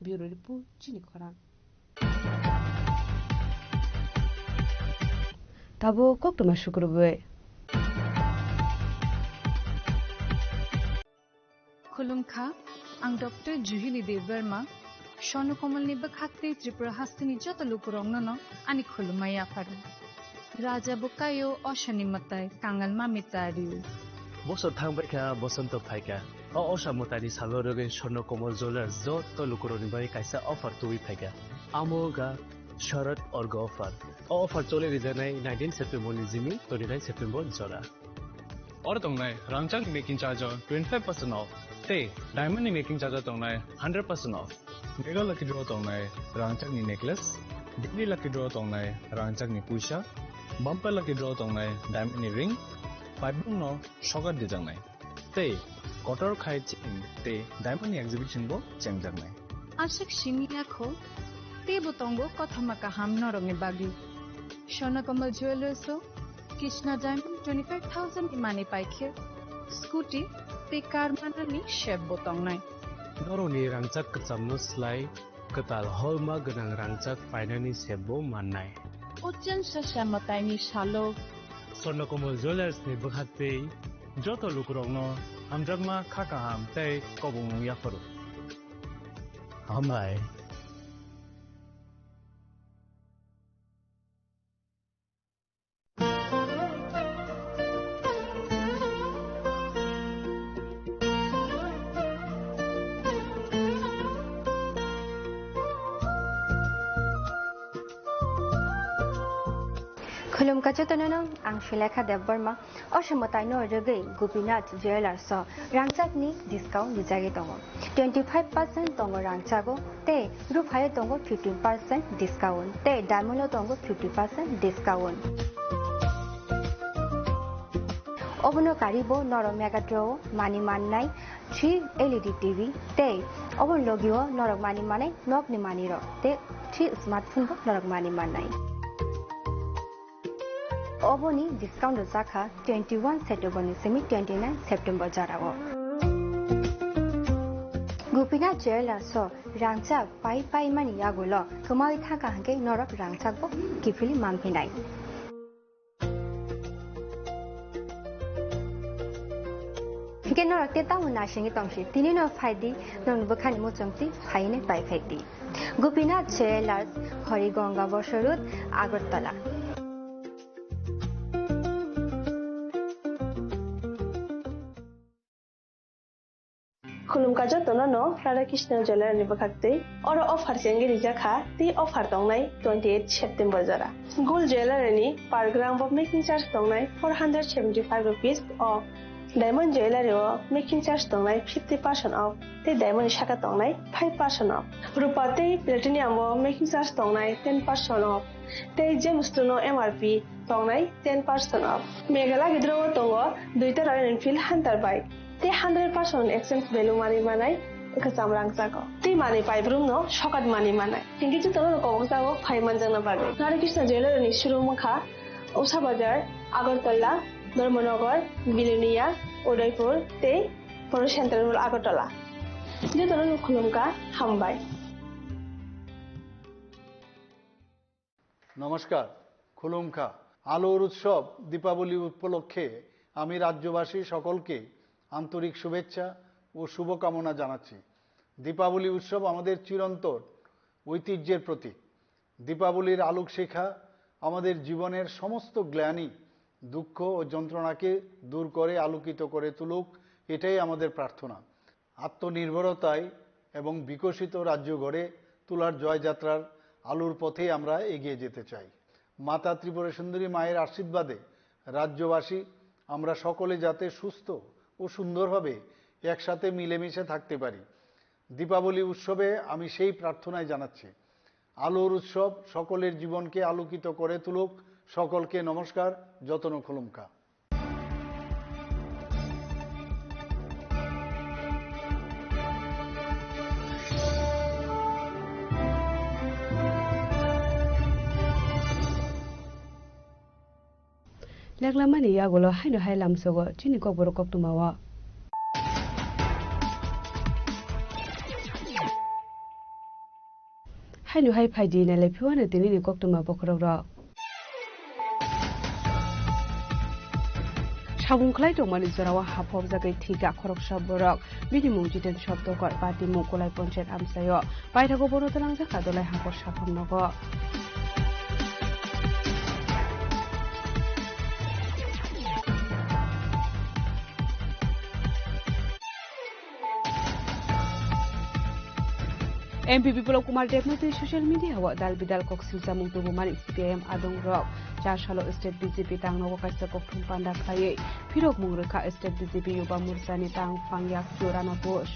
Bureau Report, chini khorang. Tabuk koktwma sukrubwi. Khulumkha, ang Doctor Juhini Debbarma, Swarno Komolni bwkhak tei Tripura hasteni joto lukurokno no ani khulumma yapharo. Raja bo kaio, osani mwtai, kangal mami tario. Bosor thangbaikha, bosonto phaikha. O osa mwtaini salo rwgwi Swarno Komol Jewellers joto lukurokni bagwi kaisa offer tubui phaikha. Amo wngkha Sharad Orgo offer. O offer choli rijaknai nineteen September ni simi twenty nine September jora. Oro tongnai rangchakni making charge o twenty five percent off tei diamond ni making charge o tongnai hundred percent off. Mega lucky draw tongnai rangchakni necklace, daily lucky draw tongnai rangchakni puisa, bumper lucky draw tongnai diamond ni ring, paibung no sokat dijaknai. Tei kotor khai chain tei diamond ni exhibition bo chengjaknai. Aswk simi yakho, teibo tongo kothoma kaham norokni bagwi. Swarno Komol Jewellers o Krishna Diamond twenty five thousand ni manwi paikhe, scooty tei car manani sep bo tongnai. Norokni rangchak kwchamno slai kwtal holma gwnang rangchak painani sep bo mannai. O chwngsa mwtaini salo Swarno Komol Jewellers ni bwkhak tei joto lukurokno hamjakma kha kaham tei kobongmung yapharo. Hambai. Khulumkha jotono no, ang Sulekha Debbarma. O se mwtaino rwgwi Gopinath Jewellers o rangchakni discount rijagwi tongo. Twenty five percent tongo rangchago, tei ruphayo tongo fifteen percent discount, tei diamond o tongo fifty percent discount. Obono karibo norok Mega Draw o mani mannai three L E D T V, tei obo logio norok mani manai nokni manirok, tei three smartphone bo norok mani mannai. Oboni discount rwjakha twenty one September ni simi twenty nine September jorao. Gopinath Jewellers o rangchak pai pai mani yagulo kwmawi thangkha hwnkhe norok rangchak bo kiphilwi manphinai. Hwnkhe norok tei tamo naisingwi tongsi, tini no phaidi, norokni bwkhani muchungtwi phainai paiphai di. Gopinath Jewellers, Harigonga Bosor Road, Agartala. Khulumkha jotono no Radha Krishna Jewellery ni bwkhak twi. Oro offer chengwi rijak kha, tei offer tongnai twenty eight September jora. Gold Jewellery ni per gram bo making charge tongnai four hundred seventy five rupees off. Diamond Jewellery o making charge tongnai fifty percent off, tei diamond ni saka tongnai five percent off. Rupa tei platinum o making charge tongnai ten percent off, tei gemstone o M R P tongnai ten percent off. Mega lucky draw o tongo duita Royal Enfield Hunter bike, tei hundred percent exchange value manwi manai kwcham rangchago, tei manwi paibrumno sokat manwi manai. Hinkhe jotono kobokjago phai manjakna bagwi. Radha Krishna Jewellery ni showroom wngkha Usha Bazar, Agartala, Dharmanagar, Bilonia, Udaipur tei Poro Central Mall Agartala. Jotono khulumkha, hambai. নমস্কার, খুলুমখা। আলোর উৎসব দীপাবলি উপলক্ষে আমি রাজ্যবাসী সকলকে আন্তরিক শুভেচ্ছা ও শুভকামনা জানাচ্ছি। দীপাবলি উৎসব আমাদের চিরন্তন ঐতিহ্যের প্রতীক। দীপাবলির আলোকশিখা আমাদের জীবনের সমস্ত গ্লানি, দুঃখ ও যন্ত্রণাকে দূর করে আলোকিত করে তুলুক, এটাই আমাদের প্রার্থনা। আত্মনির্ভরতায় এবং বিকশিত রাজ্য গড়ে তোলার জয়যাত্রার আলোর পথেই আমরা এগিয়ে যেতে চাই। মাতা ত্রিপুরা সুন্দরী মায়ের আশীর্বাদে রাজ্যবাসী আমরা সকলে যাতে সুস্থ ও সুন্দরভাবে একসাথে মিলেমিশে থাকতে পারি। দীপাবলি উৎসবে আমি সেই প্রার্থনাই জানাচ্ছি। আলোর উৎসব সকলের জীবনকে আলোকিত করে তুলুক। সকলকে নমস্কার, যতন খুলুমকা। Leklamani yagulo haino hai lamsogo chini kokborok koktwmao. Haino hai phaidi nailai phiwano tinini koktwma bokhorokrok. Sabung khlai tongmani jorao haphopjagwi thwikha khoroksa borok. Bini mung Jiten Saptakar, patimung Kolai Ponchayat amchaio. Paithago bono twlangjak ka dolai hakhor saphang nogo. M P Biplab Kumar Debnath twi social media o dal bidal kok silchamung tubumani C P I M adongrok. Char salo state B J P tang nogo kaisa kokthum panda khlaiwi phirok mung rwkha state B J P Yuba Morchani tang phang yakchu Rana Ghosh.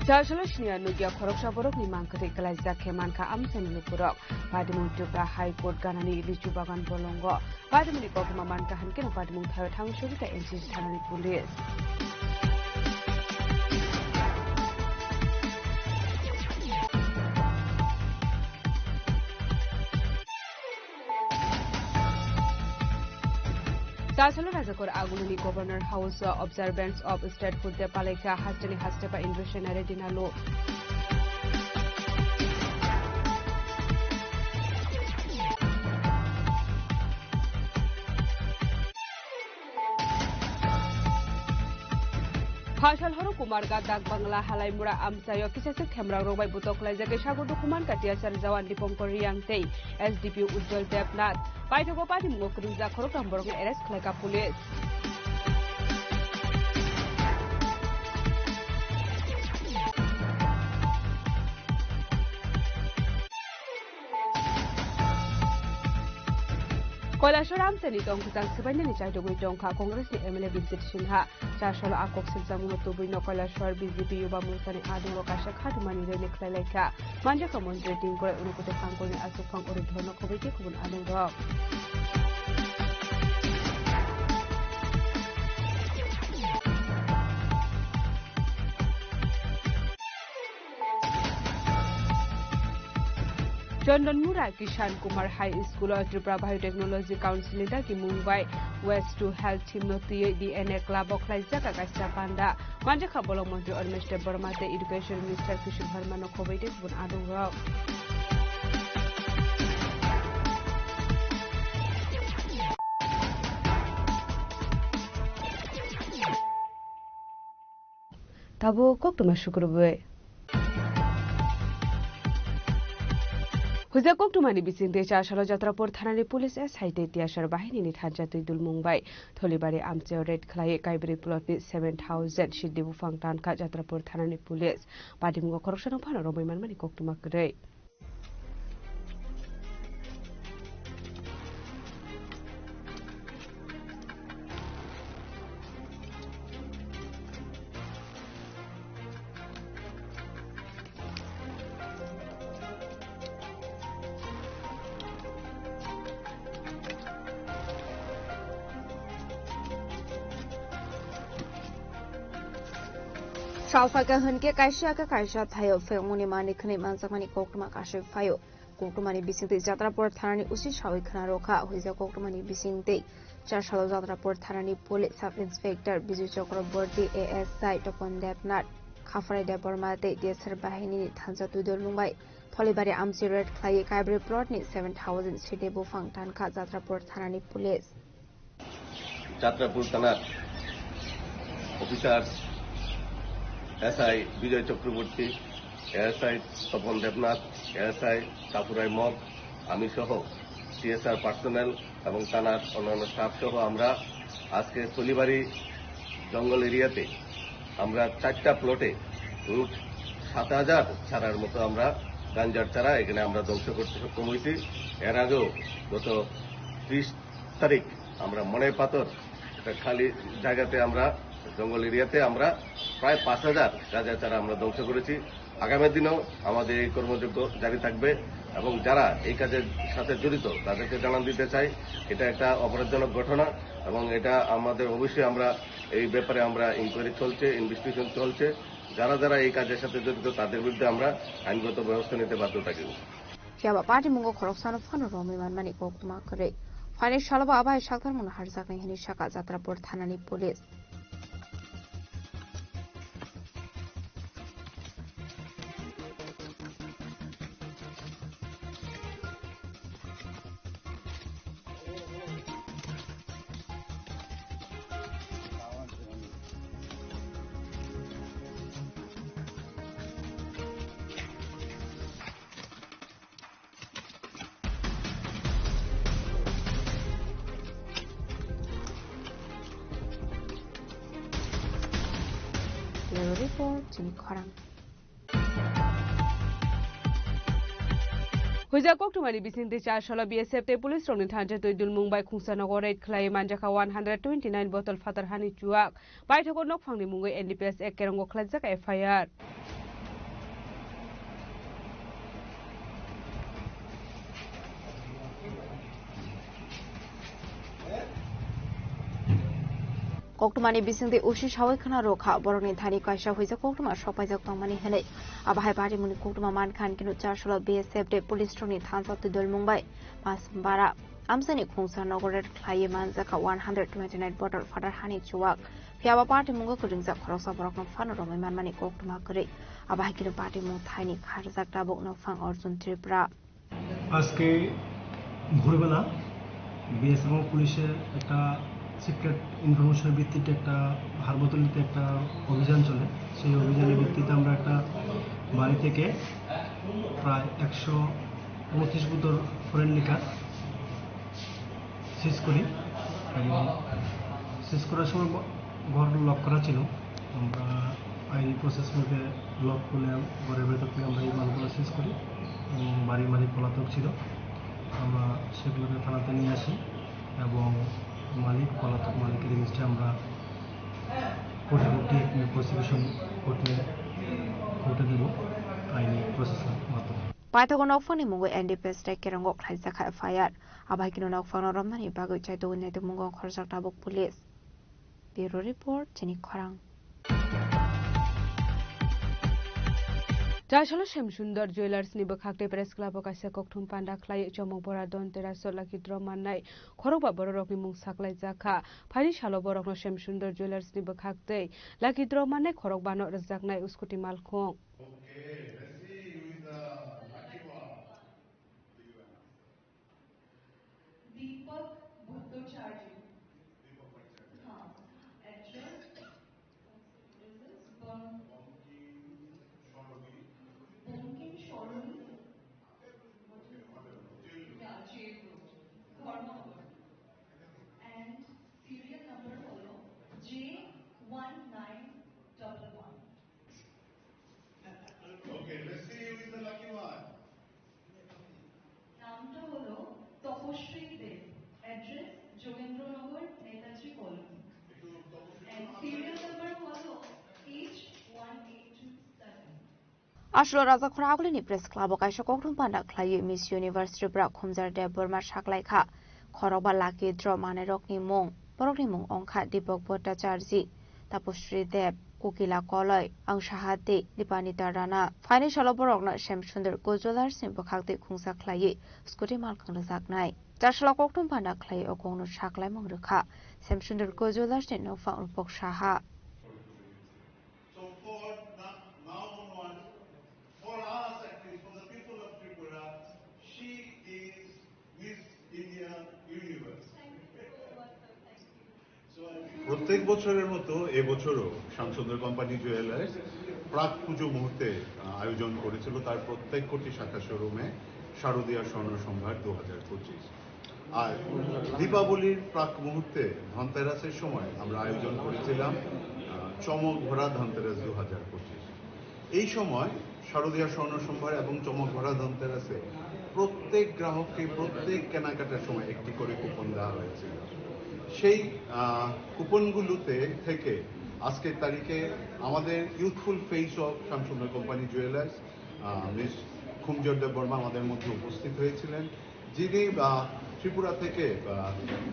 Char salo siniya nukya khoroksa borokni mangkwthwi kwlaijak khe mankha amchaini lukurok. Patimung Tripura High Court ganani lichu bagan bolongo. Patimungni koktwma mankha hankeno patimung thaio thang sogwi kha N C C thanani police. Char salo Rajakor Aguluni Governor House o Observance of Statehood Day palaikha hasteni hastepa Indra Sena Reddy Nalu. Phasal horo Kumarghat Dak Bangla Halaimura amchaio kisaswk themrang rok bai butok khlaijak khe sago dukhuman ka T S R jawan Dipankar Reang tei S D P O Ujjwal Debnath. Paithago patimungo kwrwngjak khoroktham borokno arrest khlaikha police. Kailasor amchaini tongthai swbainani chaitugwi tongkha Congress ni M L A Bijit Sinha. Char salo a kok silchamungno tubui no Kailasor B J P Yuba Morchani adongrok kaisa khatumani rally khlai laikha. Manjakha montri Tingkorai Unakoti Hangkorni aswk phang oro dhorno khobwi tei kubun adongrok. Chandanmura Kishan Kumar High School o Tripura Biotechnology Council ni dagi Mumbai Waste to Health theme no twiwi D N A club o khlaijak kaisa panda. Manjakha bolong montri Animesh Debbarma tei Education Minister Kishore Verma no khobwi tei kubun adongrok. Tabuk koktwma sukrubwi. Huijak koktwmani bisingtwi Char salo Jatrapur thanani police S I tei T S R bahinini thansa twi dulmung bai Tholibari amchaio raid khlaiwi Kaibrwi plot ni seven thousand siddi buphang tankha Jatrapur thanani police. Patimungo khoroksano phano romwi manmani koktwma kwrwi. Salphaikha hwnkhe kaisa khe kaisa thaio phengmungni manwi khwnwi manjakmani koktwma kasui phaio. Koktwmani bisingtwi Jatrapur thanani O C sawi khna rwkha, huijak koktwmani bisingtwi Char salo Jatrapur thanani police sub inspector Bijoy Chakraborty, A S I Topon Debnath, Khapharai Debbarma tei T S R bahinini thansa twidulmung bai Tholibari amchaio raid khlaiwi Kaibrwi plot ni seven thousand siddi buphang tankha Jatrapur thanani police. Jatrapur thanar officers S I Bijoy Chakraborty, A S I Topon Debnath, A S I Tapurai Mok, ami soho C S R personnel এবং থানার অন্যান্য স্টাফ সহ আমরা আজকে সলিবাড়ি জঙ্গল এরিয়াতে আমরা চারটা প্লটে মোট সাত হাজার চারার মতো আমরা গাঞ্জার চারা এখানে আমরা ধ্বংস করতে সক্ষম হয়েছি। এর আগেও গত ত্রিশ তারিখ আমরা মনে পাথর একটা খালি জায়গাতে আমরা জঙ্গল এরিয়াতে আমরা প্রায় পাঁচ হাজার গাঁজা চারা আমরা ধ্বংস করেছি। আগামী দিনেও আমাদের এই কর্মযজ্ঞ জারি থাকবে এবং যারা এই কাজের সাথে জড়িত তাদেরকে জানান দিতে চাই, এটা একটা অপরাধজনক ঘটনা এবং এটা আমাদের অবশ্যই আমরা এই ব্যাপারে আমরা ইনকোয়ারি চলছে, ইনভেস্টিগেশন চলছে। যারা যারা এই কাজের সাথে জড়িত তাদের বিরুদ্ধে আমরা আইনগত ব্যবস্থা নিতে বাধ্য থাকব। Phiya ba party mungo khoroksano phano romwi manmani koktwma kwrwi. Phaini salo bo abai sakthar mungno harjaknai hwnwi sakha Jatrapur thanani police. Bureau Report, Chini Khorang. Huijak koktwmani bisingtwi char salo B S F tei police rokni thansa twi dulmung bai khungsa nogo raid khlai manjakha one hundred twenty nine bottle phatar hani chuak. Paithago nokphangni mungwi N D P S Act kerongo khlaijak F I R. Koktwmani bisingtwi usi sawi khna rwkha, borokni thani kaisa huijak koktwma sokpaijak tongmani hwnwi. Abo hai patimungni koktwma mankha, hwnkhe char salo B S F tei police rokni thansa twi dulmung bai Masambara amchaini khungsa nogo raid khlaiwi manjakha one hundred twenty nine bottle phatar hani chuak. Phiya ba patimungo kwrwngjak khoroksa borokno phano romwi manmani koktwma kwrwi. Abo hai kheno patimung thaini kharjak tabuk nokphang Arjun Tripura. আজকে ভোরবেলা বিএসএফ এবং পুলিশের একটা সিক্রেট ইনফরমেশনের ভিত্তিতে একটা হারবোতলিতে একটা অভিযান চলে। সেই অভিযানের ভিত্তিতে আমরা একটা বাড়ি থেকে প্রায় একশো পঁচিশ বোতল ফরেন লিকার সিজ করি এবং সিজ করার সময় ঘর লক করা ছিল। আমরা আইনি প্রসেস মতে লক খুলে ঘরের ভেতর থেকে আমরা এই মালগুলো সিজ করি এবং বাড়ির মালিক পলাতক ছিল। আমরা সেগুলোকে থানাতে নিয়ে আসি এবং মালিক, পলাতক মালিকের এগেইনস্টে আমরা কোর্টে, কোর্টে প্রসিকিউশন কোর্টে, কোর্টে দেব আইনি প্রসেসের মাধ্যমে। Paithago nokphangni mungwi N D P S tei kerongo khlaijak F I R. Abo hai kheno nokphangno romnani bagwi chaitugwi naitukmungo khorjak tabuk police. Bureau Report, Chini Khorang. Chasalo Semsundor Jewellers ni bwkhak tei Press Club o kaisa kokthum panda khlai chomok bora Dhanteras o lucky draw mannai khorokba bororokni mung saklaijakha. Phaini salo borokno Semsundor Jewellers ni bwkhak tei lucky draw mannai khorokbano rwjaknai scooty malkhung. Dipak Bhattacharya. হ্যাঁ, address? Bankim Sarani. Bankim Sarani. Yeah, jail road, Dharmanagar. And serial number হলো J one nine double one. Okay, let's see who is the lucky one. নামটা হলো Tapashree Deb, address Jogendranagar, Netaji colony. And serial number হলো H one eight two seven. Aswk rajak khorang agulini Press Club o kaisa kokthum panda khlaiwi Miss Universe Tripura Khumjar Debbarma saklaikha. Khorokba lucky draw mannairokni mung, borokni mung wngkha Dipok Bhattacharjee, Tapasri Deb, Kokila Koloi, Angsaha Dey, Dipanita Rana. Phaini salo borokno Semsundor Jewellers ni bwkhak twi khungsa khlaiwi scooty malkhung rwjaknai. Chasalo kokthum panda khlaiwi o kokno saklaimung rwkha Semsundor Jewellers ni nokphang Rupok Saha. So for na-, now onwards, for us at least, for the people of Tripura, she is Miss India Universe. প্রত্যেক বছরের মতো এবছরও Shyamsundar company jewellers প্রাক পুজো মুহূর্তে, আহ, আয়োজন করেছিল তার প্রত্যেক কোটি শাখা শোরুমে শারদীয়া স্বর্ণ সম্ভার দু হাজার পঁচিশ। আর দীপাবলির প্রাক মুহূর্তে ধনতেরাসের সময় আমরা আয়োজন করেছিলাম, আহ, চমক ভরা ধনতেরাস দু হাজার পঁচিশ। এই সময় শারদীয়া স্বর্ণ সম্ভার এবং চমক ভরা ধনতেরাসে প্রত্যেক গ্রাহককে প্রত্যেক কেনাকাটার সময় একটি করে কুপন দেওয়া হয়েছিল। সেই, আহ, কুপনগুলোতে থেকে আজকের তারিখে আমাদের youthful face of Shyamsundar Company Jewellers, আহ, মিস খুমজোর দেববর্মা আমাদের মধ্যে উপস্থিত হয়েছিলেন, যিনি, আহ, ত্রিপুরা থেকে, আহ,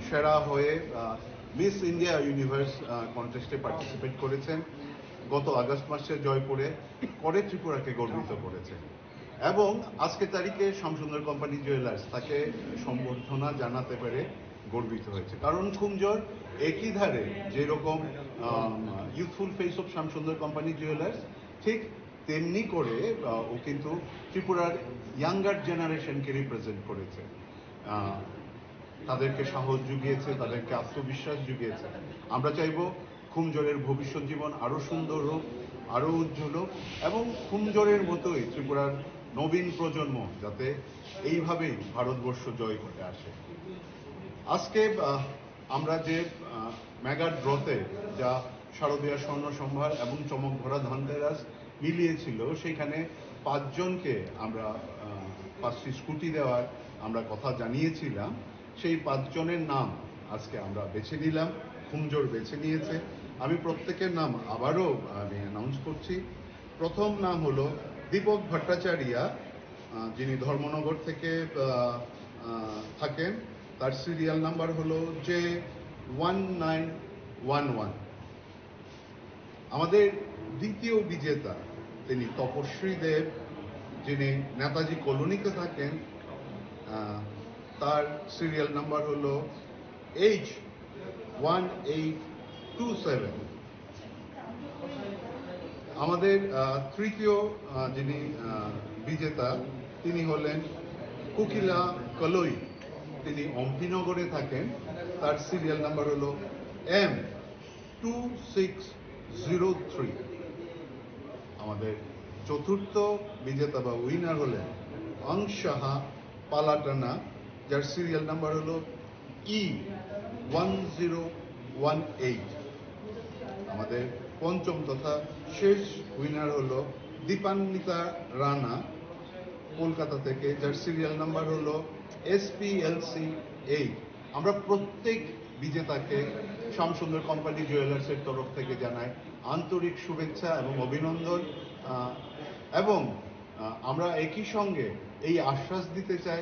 সেরা হয়ে, আহ, মিস ইন্ডিয়া ইউনিভার্স, আহ, কন্টেস্টে পার্টিসিপেট করেছেন। গত আগস্ট মাসে জয়পুরে করে ত্রিপুরাকে গর্বিত করেছেন। এবং আজকে তারিখে শ্যামসুন্দর কোম্পানি জুয়েলার্স তাকে সম্বর্ধনা জানাতে পেরে গর্বিত হয়েছে, কারণ খুমজোর একই ধারে যেরকম, আম, youthful face of Shyamsundar Company Jewellers, ঠিক তেমনি করে, আহ, ও কিন্তু ত্রিপুরার ইয়াঙ্গার জেনারেশনকে রিপ্রেজেন্ট করেছে। আহ, তাদেরকে সাহস জুগিয়েছে, তাদেরকে আত্মবিশ্বাস জুগিয়েছে। আমরা চাইবো খুমজোরের ভবিষ্যৎ জীবন আরো সুন্দর হোক, আরো উজ্জ্বল হোক, এবং খুমজোরের মতোই ত্রিপুরার নবীন প্রজন্ম যাতে এইভাবেই ভারতবর্ষ জয় করে আসে। আজকে, আহ, আমরা যে, আহ, মেগা ড্রতে যা শারদীয়া স্বর্ণ সম্ভার এবং চমক ভরা ধনতেরাস মিলিয়েছিল, সেখানে পাঁচজনকে আমরা, আহ, পাঁচটি স্কুটি দেওয়ার আমরা কথা জানিয়েছিলাম। সেই পাঁচজনের নাম আজকে আমরা বেছে নিলাম, খুমজোর বেছে নিয়েছে। আমি প্রত্যেকের নাম আবারও আমি অ্যানাউন্স করছি। প্রথম নাম হলো দীপক ভট্টাচার্য, আহ, যিনি ধর্মনগর থেকে, আহ, আহ, থাকেন। তার সিরিয়াল নাম্বার হলো J one nine one one. আমাদের দ্বিতীয় বিজেতা তিনি তপশ্রী দেব, যিনি নেতাজি কলোনিতে থাকেন। আহ, তার সিরিয়াল নাম্বার হলো H one eight two seven. আমাদের, আহ, তৃতীয়, আহ, যিনি, আহ, বিজেতা, তিনি হলেন কোকিলা কলই। তিনি অম্পিনগরে থাকেন। তার সিরিয়াল নাম্বার হলো M two six zero three. আমাদের চতুর্থ বিজেতা বা উইনার হলেন অংশাহা পালাটানা, যার সিরিয়াল নাম্বার হলো ই ওয়ান জিরো ওয়ান এইট। আমাদের পঞ্চম তথা শেষ উইনার হলো দীপান্বিতা রানা, কলকাতা থেকে, যার সিরিয়াল নাম্বার হলো এসপিএলসি এইট। আমরা প্রত্যেক বিজেতাকে শ্যামসুন্দর কোম্পানি জুয়েলার্সের তরফ থেকে জানাই আন্তরিক শুভেচ্ছা এবং অভিনন্দন। আহ, এবং, আহ, আমরা একই সঙ্গে এই আশ্বাস দিতে চাই,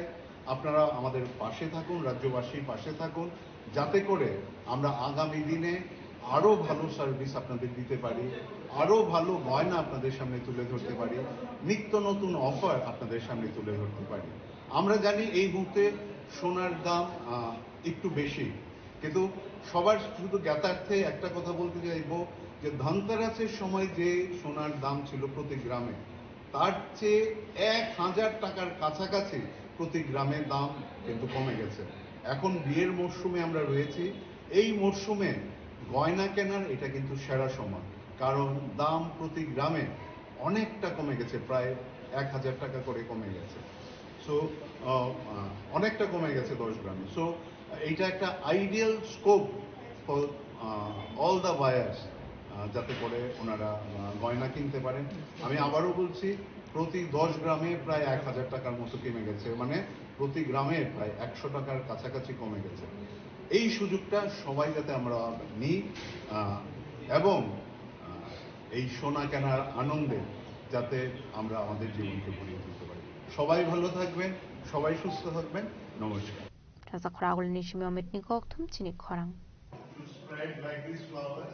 আপনারা আমাদের পাশে থাকুন, রাজ্যবাসীর পাশে থাকুন, যাতে করে আমরা আগামী দিনে আরও ভালো সার্ভিস আপনাদের দিতে পারি, আরও ভালো গয়না আপনাদের সামনে তুলে ধরতে পারি, নিত্য নতুন অফার আপনাদের সামনে তুলে ধরতে পারি। আমরা জানি এই মুহূর্তে সোনার দাম, আহ, একটু বেশি, কিন্তু সবার শুধু জ্ঞাতার্থে একটা কথা বলতে চাইবো যে ধনতেরাসের সময় যে সোনার দাম ছিল প্রতি গ্রামে, তার চেয়ে এক হাজার টাকার কাছাকাছি প্রতি গ্রামে দাম কিন্তু কমে গেছে। এখন বিয়ের মরশুমে আমরা রয়েছি, এই মরশুমে গয়না কেনার এটা কিন্তু সেরা সময়, কারণ দাম প্রতি গ্রামে অনেকটা কমে গেছে, প্রায় এক হাজার টাকা করে কমে গেছে। সো অনেকটা কমে গেছে দশ গ্রামে। সো এইটা একটা ideal scope for all the buyers, যাতে করে ওনারা, আহ, গয়না কিনতে পারেন। আমি আবারও বলছি, প্রতি দশ গ্রামে প্রায় এক হাজার টাকার মতো কমে গেছে, মানে প্রতি গ্রামে প্রায় একশো টাকার কাছাকাছি কমে গেছে। এই সুযোগটা সবাই যাতে আমরা নিই, আহ, এবং, আহ, এই সোনা কেনার আনন্দে যাতে আমরা আমাদের জীবনকে ভরিয়ে তুলতে পারি। সবাই ভালো থাকবেন, সবাই সুস্থ থাকবেন। নমস্কার। Taja khorang agulini simi omit ni kok thum chini khorang. To spread like these flowers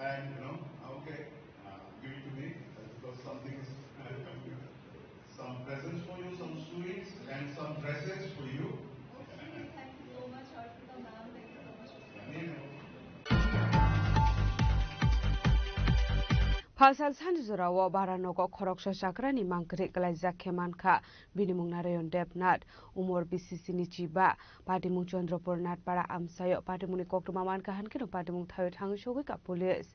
and, you know, okay, uh, give it to me, uh, because something is, uh, some presents for you, some sweets and some dresses for you. Thank you so much, Arpita ma'am. Thank you so much. Phalsal sanjujora o bara nogo khoroksa chakrani mangkri kwlaijak khe mankha. Bini mung Narayan Debnath, umor bisi sini chiba, patimung Chandrapur Natpara amsaio patimungni koktwma mankha, hankhe no patimung thaio thangwi sogwi ka police.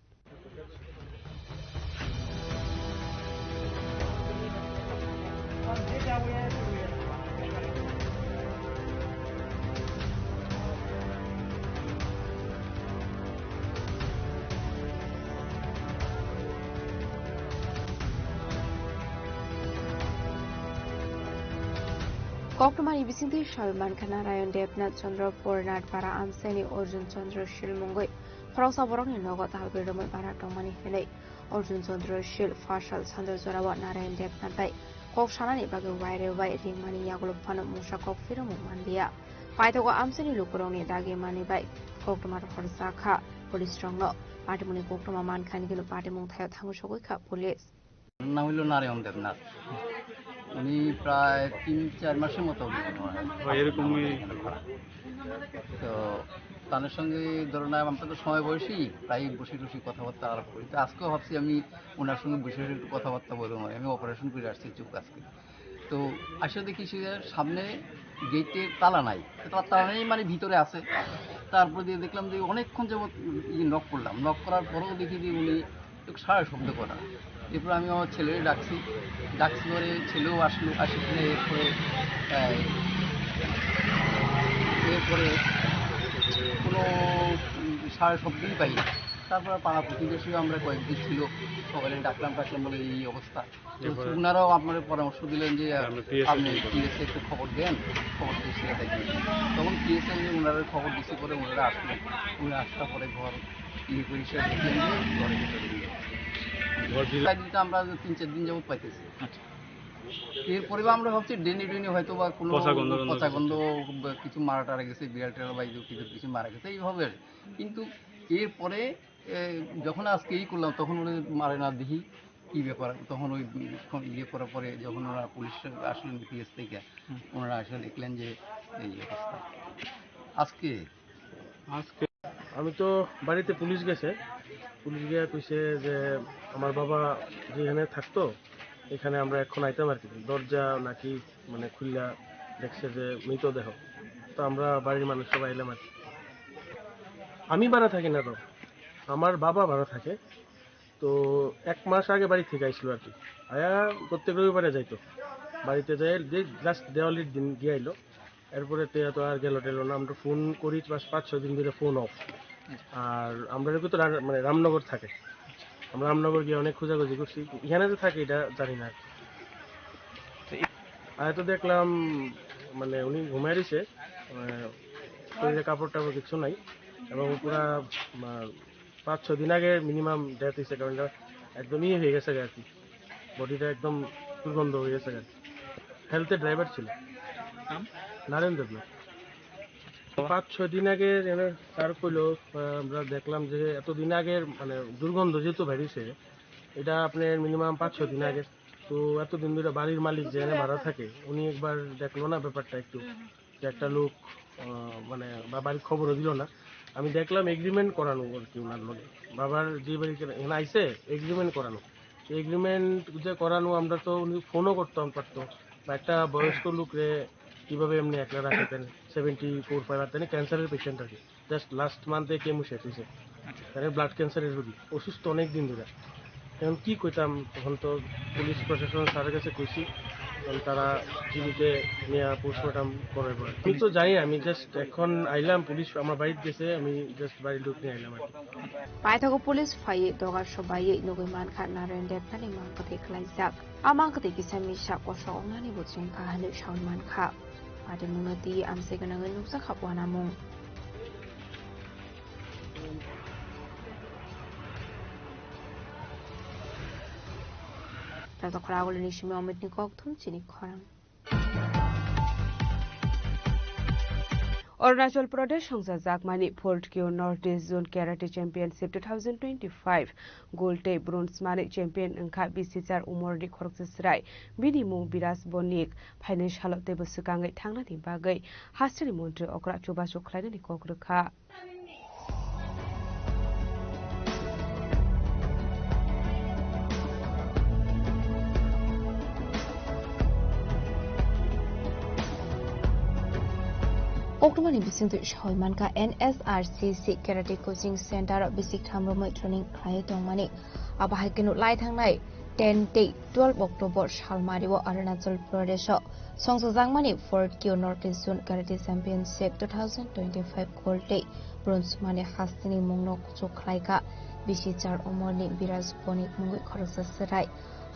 Koktwmani bisingtwi sawi mankha Narayan Debnath Chandra Pornath para amchaini Arjun Chandra Shil mungwi khoroksa borokni nogo talbrwi romwi bara tongmani hwnwi Arjun Chandra Shil phasal sanja jorao Narayan Debnath bai kok sanani bagwi wairwi bai ringmani yagulo phano mungsa kok phirwngmung manliya. Paithago amchaini lukurokni dagi manwi bai koktwma rohorjakha police rokno. Patimungni koktwma mankha hwnwi patimung thaio thangwi sogwi kha police. নাম হইল নারায়ণ দেবনাথ। উনি প্রায় তিন চার মাসের মতো হবে মনে হয়। হয়, এরকমই। তো তাদের সঙ্গে ধরুন আমরা তো সময় বয়সী, প্রায় বসে বসে কথাবার্তা আলাপ করি। তো আজকেও ভাবছি আমি ওনার সঙ্গে বসে বসে একটু কথাবার্তা বলবো। আমি অপারেশন করে আসছি চোখ আজকে। তো আসে দেখি সে সামনে গেটে তালা নাই, তো তালা নেই মানে ভিতরে আছে। তারপর দিয়ে দেখলাম যে অনেকক্ষণ যাবত ইয়ে নক করলাম, নক করার পরেও দেখি যে উনি একটু সারা শব্দ করা। এরপর আমি আমার ছেলেরে ডাকছি, ডাকছি পরে ছেলেও আসলো, আসে কিনা এরপরে, আহ, এরপরে কোনো সারা শব্দই পাই না। তারপর পাড়া প্রতিবেশীও আমরা কয়েকজন ছিল, সকালে ডাকলাম, ডাকলাম বলে এই অবস্থা। তো এরপরে ওনারাও আপনার পরামর্শ দিলেন যে, আমরা পিএসএ আপনি ফোন করব। পিএসএ একটু খবর দেন, খবর দিয়ে সেটা দেখবেন। তখন পিএসএ ওনারা খবর দিচ্ছে পরে ওনারা আসলেন, ওনারা আসার পরে ঘর ইয়ে করে সে দেখলেন যে ঘরে ভিতরে নিয়ে। ঘর ভিতরে তাই দিতে আমরা তিন চার দিন যাবত পাইতেছি। আচ্ছা। এরপরে বা আমরা ভাবছি ডেনি ডেনি হয়তো বা কোনো পচা গন্ধ টন্ধ পচা গন্ধ বা কিছু মারা টারা গেছে, বিড়াল টিড়াল বা এই কিছু কিছু মারা গেছে এইভাবে আর কি। কিন্তু এরপরে, এ, যখন আজকে ই করলাম তখন ওরা মারে না দেখি কি ব্যাপার, তখন ওই, উম, ইয়ে করার পরে যখন ওরা পুলিশ আসলেন পিএস থেকে, হুম। ওনারা আসলে দেখলেন যে এই অবস্থা। আজকে আজকে আমি তো বাড়িতে পুলিশ গেছে, পুলিশ গিয়ে কইছে যে আমার বাবা যেখানে থাকতো এখানে আমরা এখন আইতাম আর কি, দরজা নাকি মানে খুললা দেখছে যে মৃতদেহ। তো আমরা বাড়ির মানুষ সবাই এলাম আর কি। আমি বাড়া থাকি না তো, আমার বাবা বাড়া থাকে। তো এক মাস আগে বাড়ি থেকে আইছিল আর কি। আয়া প্রত্যেক রবিবারে যাইতো। বাড়িতে যাই যে জাস্ট দেওয়ালির দিন গিয়ে আইলো। এরপরে তো এত আর গেল টেল না। আমরা ফোন করি পাঁচ, পাঁচ ছয় দিন ধরে ফোন অফ। আর আমরা এরকম তো রা-, মানে রামনগর থাকে। আমরা রামনগর গিয়ে অনেক খোঁজাখুঁজি করছি। এখানে তো থাকে এটা জানি না আর কি। তো এই আয়া তো দেখলাম মানে উনি ঘুমায় রয়েছে। মানে শরীরে কাপড় টাপড় কিছু নাই। এবং পুরা, আহ, পাঁচ ছয় দিন আগে মিনিমাম ডেথ হয়েছে, কারণ এটা একদম ইয়ে হয়ে গেছে আর কি, বডিটা একদম দুর্গন্ধ হয়ে গেছে আর কি। হেলথের ড্রাইভার ছিল। নাম? নারেন দেবনাথ। পাঁচ ছয় দিন আগে যেন স্যার কইলো, আহ, আমরা দেখলাম যে এতদিন আগের মানে দুর্গন্ধ যেহেতু বেরিয়েছে, এটা আপনার মিনিমাম পাঁচ ছয় দিন আগে। তো এতদিন ধরে বাড়ির মালিক যে এনে ভাড়া থাকে, উনি একবার দেখলো না ব্যাপারটা একটু, যে একটা লোক, আহ, মানে বাবার খবরও দিল না। আমি দেখলাম এগ্রিমেন্ট করানো আর কি ওনার লগে, বাবার যে বাড়ি এখানে আইছে এগ্রিমেন্ট করানো। এগ্রিমেন্ট যে করানো, আমরা তো উনি ফোনও করতাম পারতো, বা একটা বয়স্ক লোকরে কিভাবে এমনি একলা রাখতেন, সেভেন্টি ফোর ফাইভ, আর তিনি ক্যান্সারের পেশেন্ট আর কি। জাস্ট লাস্ট মান্থে কেমো শেষ হয়েছে। আচ্ছা। তাহলে ব্লাড ক্যান্সারের রোগী, অসুস্থ অনেক দিন ধরে। এখন কি কইতাম, তখন তো পুলিশ প্রশাসন স্যারের কাছে কইছি, এখন তারা জীবিতে নিয়ে পোস্টমর্টম করে বলে। আমি তো জানি, আমি জাস্ট এখন আইলাম, পুলিশ আমার বাড়িতে গেছে, আমি জাস্ট বাড়ির লোক নিয়ে আইলাম আর কি। Paithago police phaiwi dogar sobai nugwi mankha Narayan Debnathni mangkwthwi khwlaijak. A mangkwthwi kisa misa kosok wngnani bo chwngkha hwnwi sawi mankha. Patimungno twi amchai gwnangwi nukjakha uanamung. Tato khorang agulini simi Omitni kokthum chini khorang. Arunachal Pradesh songchajakmani Fourth Kyo North East Zone Karate Championship two thousand twenty-five gold tei bronze mani champion wngkha bisi char umorni khoroksa chwrai. Bini mung Biraj Bonik. Phainai salo teibo swkangwi thangnani bagwi hasteni montri okra chubachu khlainani kok rwkha. Koktwmani bisingtwi sawi mankha N S R C C Karate Coaching Center o bisik tham romwi training khlaiwi tongmani. Abo hai kheno lai thangnai ten tei twelve October salmario Arunachal Pradesh o songchajakmani Fourth Kyo North East Zone Karate Championship two thousand twenty-five gold tei bronze mani hasteni mungno kuchuk khlaikha bisi char umorni Biraj Bonik mungwi khoroksa chwrai.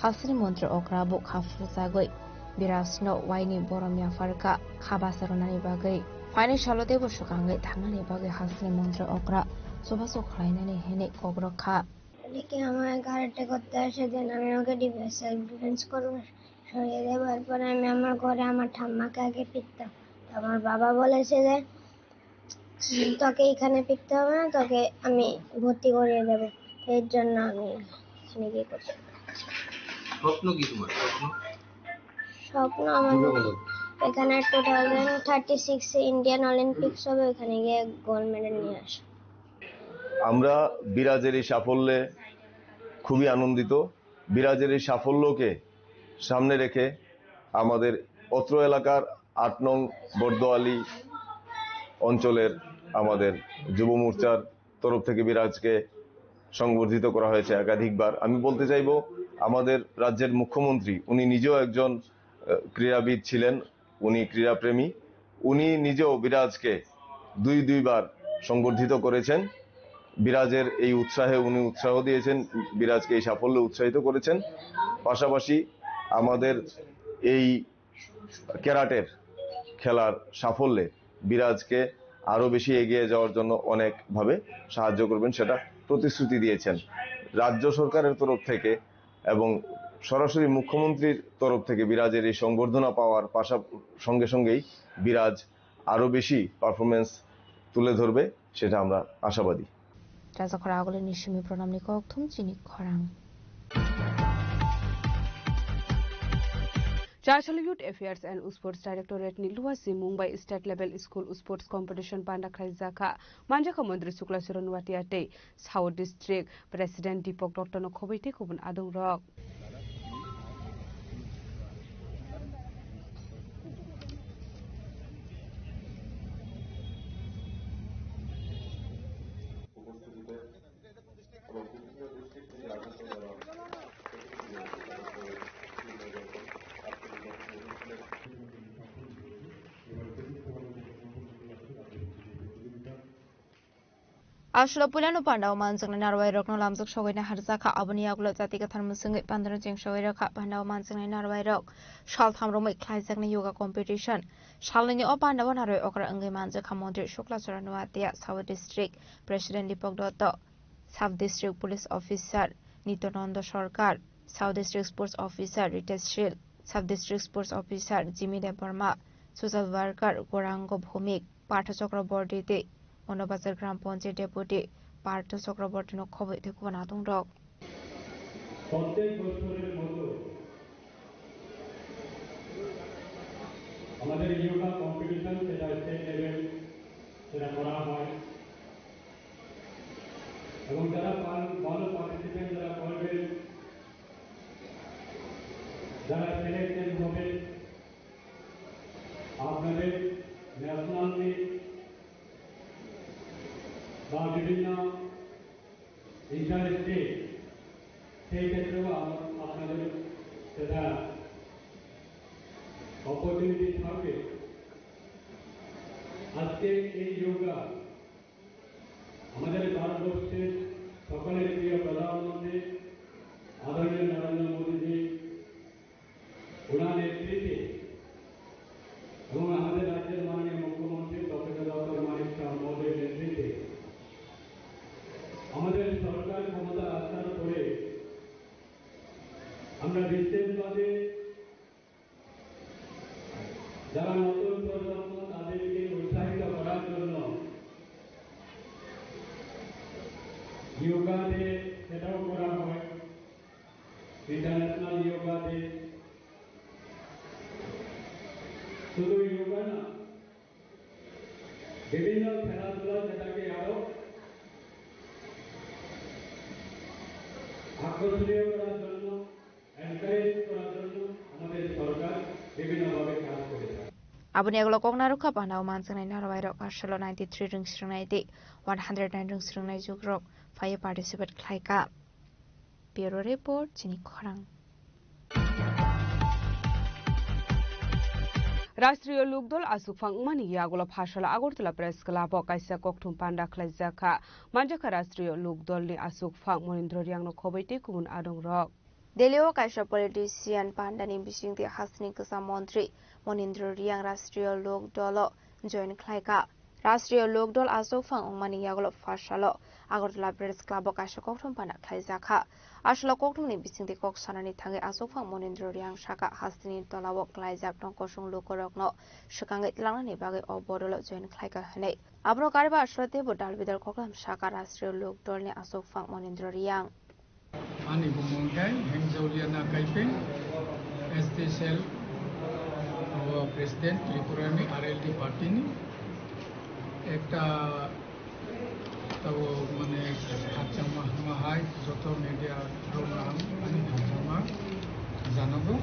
Hasteni montri okra bo kha phurjagwi Birajno waini borom yapharkha, kha basa rwnani bagwi. Phaini salo teibo swkangwi thangnani bagwi hasteni montri okra chubachu khlainani hinwi kok rwkha. অনেকে আমায় কারাটে করতে আসে, দেন আমি ওকে defence, self defence করবো, সরিয়ে দেবো। এরপরে আমি আমার ঘরে আমার ঠাম্মাকে আগে পিটতাম। তো আমার বাবা বলেছে যে, "তোকে এখানে পিটতে হবে না, তোকে আমি ভর্তি করিয়ে দেবো।" এর জন্য আমি এখানে গিয়ে করছি। স্বপ্ন কি তোমার? স্বপ্ন? স্বপ্ন আমার এখানে টু থাউজেন্ড থার্টি সিক্সে ইন্ডিয়ান অলিম্পিক্স হবে, ওখানে গিয়ে গোল্ড মেডেল নিয়ে আসা। আমরা বিরাজের এই সাফল্যে খুবই আনন্দিত। বিরাজের এই সাফল্যকে সামনে রেখে আমাদের অত্র এলাকার আট নং বর্দোয়ালি অঞ্চলের আমাদের যুব মোর্চার তরফ থেকে বিরাজকে সংবর্ধিত করা হয়েছে একাধিকবার। আমি বলতে চাইব, আমাদের রাজ্যের মুখ্যমন্ত্রী, উনি নিজেও একজন, আহ, ক্রীড়াবিদ ছিলেন, উনি ক্রীড়াপ্রেমী। উনি নিজেও বিরাজকে দুই দুইবার সংবর্ধিত করেছেন। বিরাজের এই উৎসাহে উনি উৎসাহ দিয়েছেন, বিরাজকে এই সাফল্যে উৎসাহিত করেছেন। পাশাপাশি আমাদের এই ক্যারাটের খেলার সাফল্যে বিরাজকে আরও বেশি এগিয়ে যাওয়ার জন্য অনেকভাবে সাহায্য করবেন, সেটা প্রতিশ্রুতি দিয়েছেন। রাজ্য সরকারের তরফ থেকে এবং সরাসরি মুখ্যমন্ত্রীর তরফ থেকে বিরাজের এই সংবর্ধনা পাওয়ার পাশা-, সঙ্গে সঙ্গেই বিরাজ আরও বেশি পারফরম্যান্স তুলে ধরবে, সেটা আমরা আশাবাদী। Rajakhor agulini simi pranamni kokthum chini khorang. Chasal Youth Affairs and Sports Directorate ni luasi Mumbai State Level School Sports Competition panda khlaijakha. Manjakha Montri Shukla Charan Noatia tei South District President Deepak Dutta no khobwi tei kubun adong rok. Aswk puilano pandao manjaknai narwai rokno lamjak sogwi naharjakha, aboni yagulo jati kwthar mwswngwi pandano cheng sogwi rwkha. Pandao manjaknai narwai rok saltham romwi khlaijaknai yoga competition. Salnwini o pandao narwai okra wngwi manjakha Montri Shukla Charan Noatia, South District President Deepak Dutta, Sub District Police Officer Nityananda Sarkar, Sub District Sports Officer Ritesh Shil, Sub District Sports Officer Jimmy Debbarma, Social Worker Gourango Bhowmik, Partha Chakraborty tei Monobazar Gram Panchayat Deputy Partha Chakraborty no khobwi tei kubun adong rok. প্রত্যেক বছরের মতো আমাদের যোগা কম্পিটিশন, সেটা state level, সেটা করা হয়। এবং যারা পার-, ভালো পার্টিসিপেন্ট যারা করবেন, যারা সিলেক্টেড হবে, আপনাদের ন্যাশনাল মিট বা বিভিন্ন ইন্টার স্টেট, সেই ক্ষেত্রেও আম-, আপনাদের সেটা অপরচুনিটি থাকবে। আজকে এই যোগা আমাদের ভারতবর্ষের সকলের প্রিয় প্রধানমন্ত্রী আদরণীয় নরেন্দ্র মোদীজি, ওনার নেতৃত্বে এবং আমাদের রাজ্যের মাননীয় মুখ্যমন্ত্রী প্রফেসর ডক্টর মানিক সাহা মহোদয়ের নেতৃত্বে আমাদের সরকার ক্ষমতা আসার পরে আমরা বিশেষভাবে যারা নতুন প্রজন্ম, তাদেরকে উৎসাহিত করার জন্য যোগা ডে সেটাও করা হয়, ইন্টারন্যাশনাল যোগা ডে। শুধু যোগা না, বিভিন্ন খেলাধুলা যেটাকে আরো আকর্ষণীয় করার জন্য, এনকারেজ করার জন্য আমাদের সরকার বিভিন্নভাবে কাজ করে থাকে। Aboni yagulo kok narwkha, panao manjaknai narwai rok aswkno ninety three rwng swrwngnai tei one hundred nine rwng swrwngnai jugrok phaiwi participate khlaikha. Bureau Report, chini khorang. Rashtriyo Lok Dal aswkphang wngmani yagulo Phasala Agartala Press Club o kaisa kokthum panda khlaijakha. Manjakha Rashtriyo Lok Dal ni aswkphang Monindra Riyang no khobwi tei kubun adongrok. Delhi o kaisa politician pandani bisingtwi hasteni kwcham montri Monindra Riyang Rashtriya Lok Dolo join khlaikha. Rashtriya Lok Dol achukphang wngmani yagulo pharsalo Agartala Press Club o kaisa kokthum panda khlaijakha. Aswlo kokthumni bisingtwi kok sanani thangwi achukphang Monindra Riyang sakha, hasteni tolao klaijak tong kosong lukurokno swkangwi tlangnani bagwi o bodolo join khlaikha hwnwi. Abono kariba aswlo teibo dalbidal koklam sakha Rashtriya Lok Dolni achukphang Monindra Riyang. Ani bumung khe Hengzauliana Kaipeng, S T cell, o President Tripura ni R L D party ni. Ekta tabo mane khachama hama hai joto media rok ang ani khachama janogo.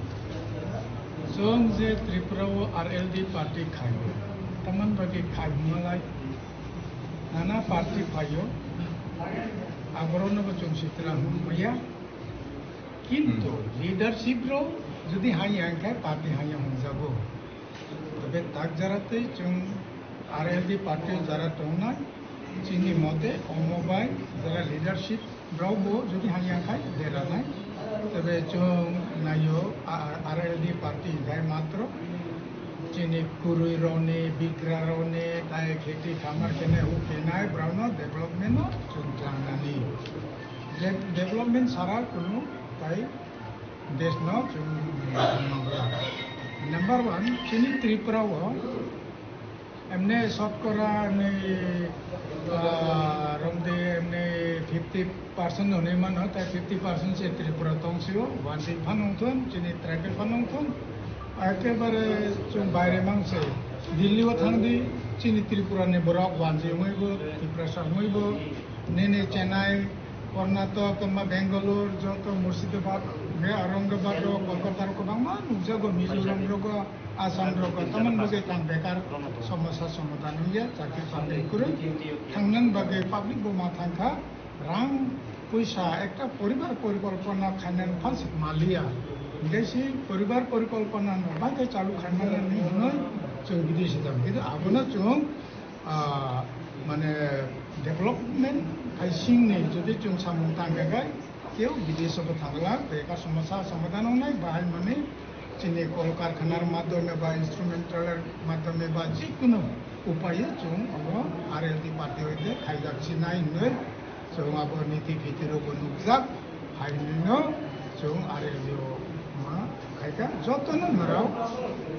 Chwng je Tripura o R L D party khai, tamani bagwi khai hwnmalai. Nana party phaio, aborokno bo chwng sitra hwnmaya. Kintu Hmm. leadership rok jodi haiya hwnkhe party haiya hwnjago. Tobe tak jara tei chwng R L D party jara tongnai, chini mote omo bai jara leadership Rokbo jodi hanya khai deranai, tebe chwng naio, a-, R L D party hinkhe matro chini kwrwi rokni, bigra rokni, tai kheti khamar khenai, huk khenai, borokno development no chwng tlangnani. De-, development sara kunu tai desh no chwng tangma bwla. Number one, chini Tripura o Emne sotkora emne, ah, romde emne fifty percent hwnwi mano, tai fifty percent se Tripura tongsio, wanjwi phano wngthun, chini tribal phano wngthun, ekebare chwng baire mangse, Delhi o thangdi, chini Tripura ni borok wanjwi wngwibo, Tiprasa wngwibo, nini Chennai, Karnataka, ma Bangalore, joto Murshidabad, me Aurangabad rok, Kolkata rok kwbangma nukjago, Mizoram rogo, Assam rogo, tamoni bagwi tang bekar somosa somadhan wngya, chakri phalwi kwrwi. Thangnani bagwi public bo ma thangkha, rang puisa ekta poribar porikolpona khainani phalsik maliya. Hinkhe si poribar porikolpona no bai khe chalu khainani hwnwi chwng bidesi jam. Kintu abono chwng ah, mane development hai singni jodi chwng samung tangkha khe, keu bidesh o bo thangla, bekar somosa somadhan wngnai, bahai mani chini kol karkhanar madhyome ba instrumental madhyome ba jikunu upaye chwng obo R L D party hoite khaijak sinai hinwi chwng abo niti phiti rokbo nukjak. Hai hwnwino chwng R L D o ma khaikha, jotono norok,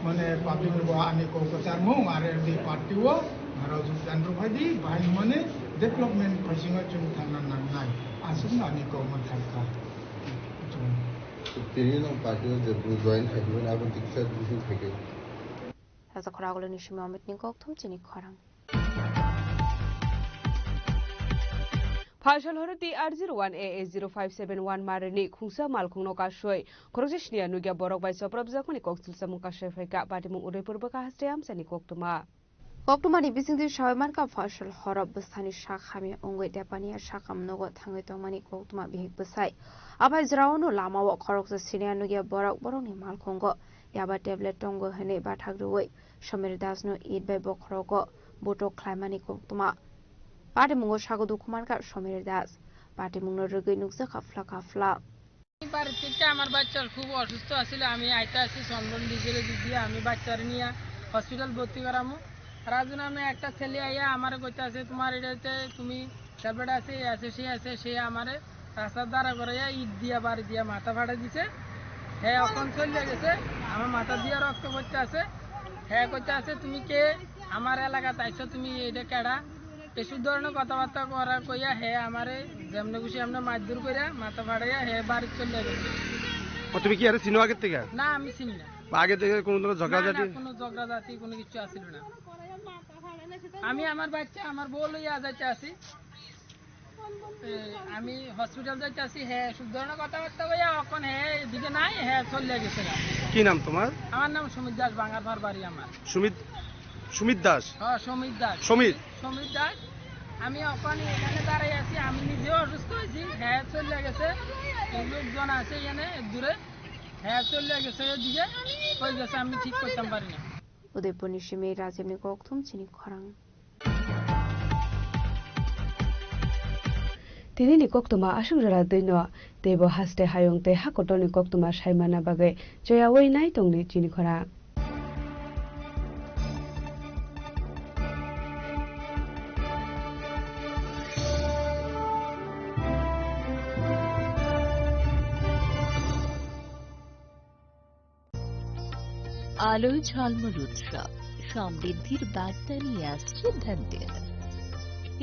mane, public ni bo ani kok kwcharmung R L D party o norok jogdan rwphaidi, bahai hwnmani development phaisingno chwng thangna nangnai, aswkno ani kok ma khaikha. Tini nwng party o je join khaimani abo diksa bising khaikhe. Raja Khoraguloni simi Amit ni kokthum chini khorang. Phalsal horo T R zero one A A zero five seven one marini khungsa malkhungno kasui khoroksa siniya nukya borok bai chopropjakmani koksil samung kasai phaikha. Patimung Udaipur bwkha haste amchaini koktwma. Koktwmani bisingtwi sawi mankha, phalsal horo bwsani sak hamya wngwi Depania sakam nogo thangwi tongmani koktwma bihik bwsai. Abai jwraono lamao khoroksa siniya nukya borok borokni malkhungo yaba tablet tongo hwnwi bathak rwui Somir Dasno it bai bokhorogo butok khlaimani koktwma. Patimungo sago dukhu mankha Somir Das. Patimungno rwgwi nukjakha phlak kha phlak. বাড়ি থেকে আমার বাচ্চার খুব অসুস্থ আছিল, আমি আইতে আছি চন্দন ডিজেলে দিয়ে আমি বাচ্চার নিয়ে হসপিটাল ভর্তি করামু। রাজু নামে একটা ছেলে আইয়া আমারে কইতে আছে, "তোমার এটাতে তুমি ট্যাবলেট আছে, এই আছে, সেই আছে", সে আমারে রাস্তার ধারে করে ইট দিয়া, বাড়ি দিয়া মাথা ফাটাই দিছে। হ্যাঁ, এখন চলে গেছে, আমার মাথা দিয়া রক্ত পড়তে আছে। হ্যাঁ, কইতে আছে, "তুমি কে? আমার এলাকাতে আইছো, তুমি এটা কেডা?" এসব ধরনের কথাবার্তা করা কইয়া হে আমারে যেমনে খুশি এমনে মারধর কইরা মাথা ফাড়াইয়া হে বাড়ি চলে গেছে। ও, তুমি কি আরে চিনো আগের থেকে? না, আমি চিনি না। বা আগে থেকে কোনো ধরনের না, না, ঝগড়াঝাটি? কোনো ঝগড়াঝাটি কোনো কিছু আছিল না। আমি আমার বাচ্চা, আমার বউ লইয়া যাইতে আছি। এ, আমি হসপিটাল যাইতে আছি, হে সব ধরনের কথাবার্তা কইয়া এখন হে এদিকে নাই, হে চলে গেছে গা। কি নাম তোমার? আমার নাম সুমিত দাস, বাঙ্গারপাড় বাড়ি আমার। সুমিত, সুমিত দাস? হ্যাঁ, সুমিত দাস। সমীর? সমীর দাস। আমি ওখানে এখানে দাঁড়াই আছি, আমি নিজেও অসুস্থ হয়েছি, হ্যাঁ চলে গেছে, এই লোকজন আছে এখানে দূরে, হ্যাঁ চলে গেছে ওদিকে, কই গেছে আমি ঠিক করতাম পারি না। Udaipurni simi Rajibni kokthum chini khorang. Tinini koktwma aswk jora twino teibo haste hayung tei ha kotorni koktwma saimana bagwi choyaui nai tongdi chini khorang. আলোয় ঝলমল উৎসব, সমৃদ্ধির বার্তা নিয়ে আসছে ধনতেরাস।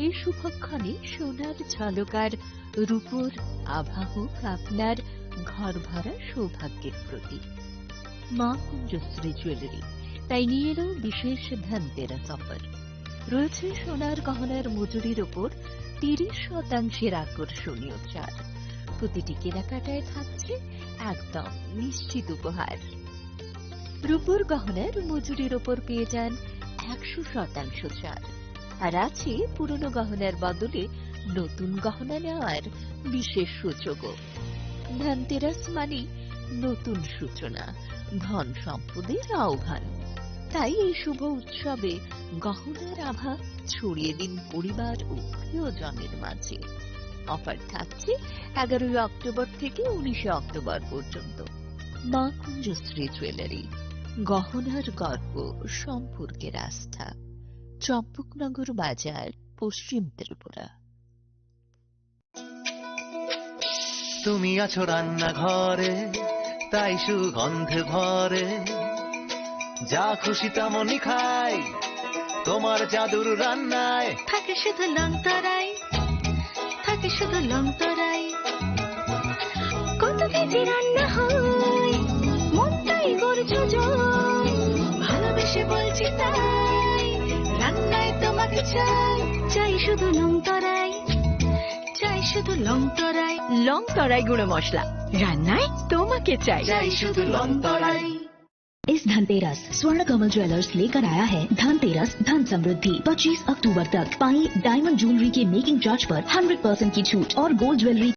এই শুভক্ষণে সোনার ঝলক আর রূপোর আভা হোক আপনার ঘর ভরা সৌভাগ্যের প্রতীক। মা কুঞ্জশ্রী জুয়েলারি তাই নিয়ে এলো বিশেষ ধনতেরাস অফার। রয়েছে সোনার গহনার মজুরির ওপর তিরিশ শতাংশের আকর্ষণীয় ছাড়। প্রতিটি কেনাকাটায় থাকছে একদম নিশ্চিত উপহার। রূপোর গহনার মজুরির ওপর পেয়ে যান একশো শতাংশ ছাড়। আর আছে পুরনো গহনার বদলে নতুন গহনা নেওয়ার বিশেষ সুযোগও। ধনতেরাস মানে নতুন সূচনা, ধন সম্পদের আহ্বান। তাই এই শুভ উৎসবে গহনার আভা ছড়িয়ে দিন পরিবার ও প্রিয়জনের মাঝে। অফার থাকছে এগারোই অক্টোবর থেকে উনিশে অক্টোবর পর্যন্ত। মা কুঞ্জশ্রী জুয়েলারি, গহনার গর্ব, সম্পর্কের আস্থা। চম্পকনগর বাজার, পশ্চিম ত্রিপুরা। তুমি আছো রান্নাঘরে, তাই সুগন্ধে ভরে। যা খুশি তেমনই খাই, তোমার জাদুর রান্নায়। থাকে শুধু লং তরাই, থাকে শুধু লং তরাই। কত কেজি রান্না হয়, মনটাই করছো জয়। ভালোবেসে বলছি তাই, রান্নায় তোমাকে চাই, চাই শুধু লং তরাই। চাই শুধু লং তরাই। লং তরাই গুঁড়ো মশলা, রান্নায় তোমাকে চাই। চাই শুধু লং তরাই। इस धनतेरस स्वर्ण कमल ज्वेलर्स लेकर आया है धनतेरस धन समृद्धि। पच्चीस अक्टूबर तक पाई डायमंड ज्वेलरी के मेकिंग चार्ज पर हंड्रेड परसेंट की छूट और गोल्ड ज्वेलरी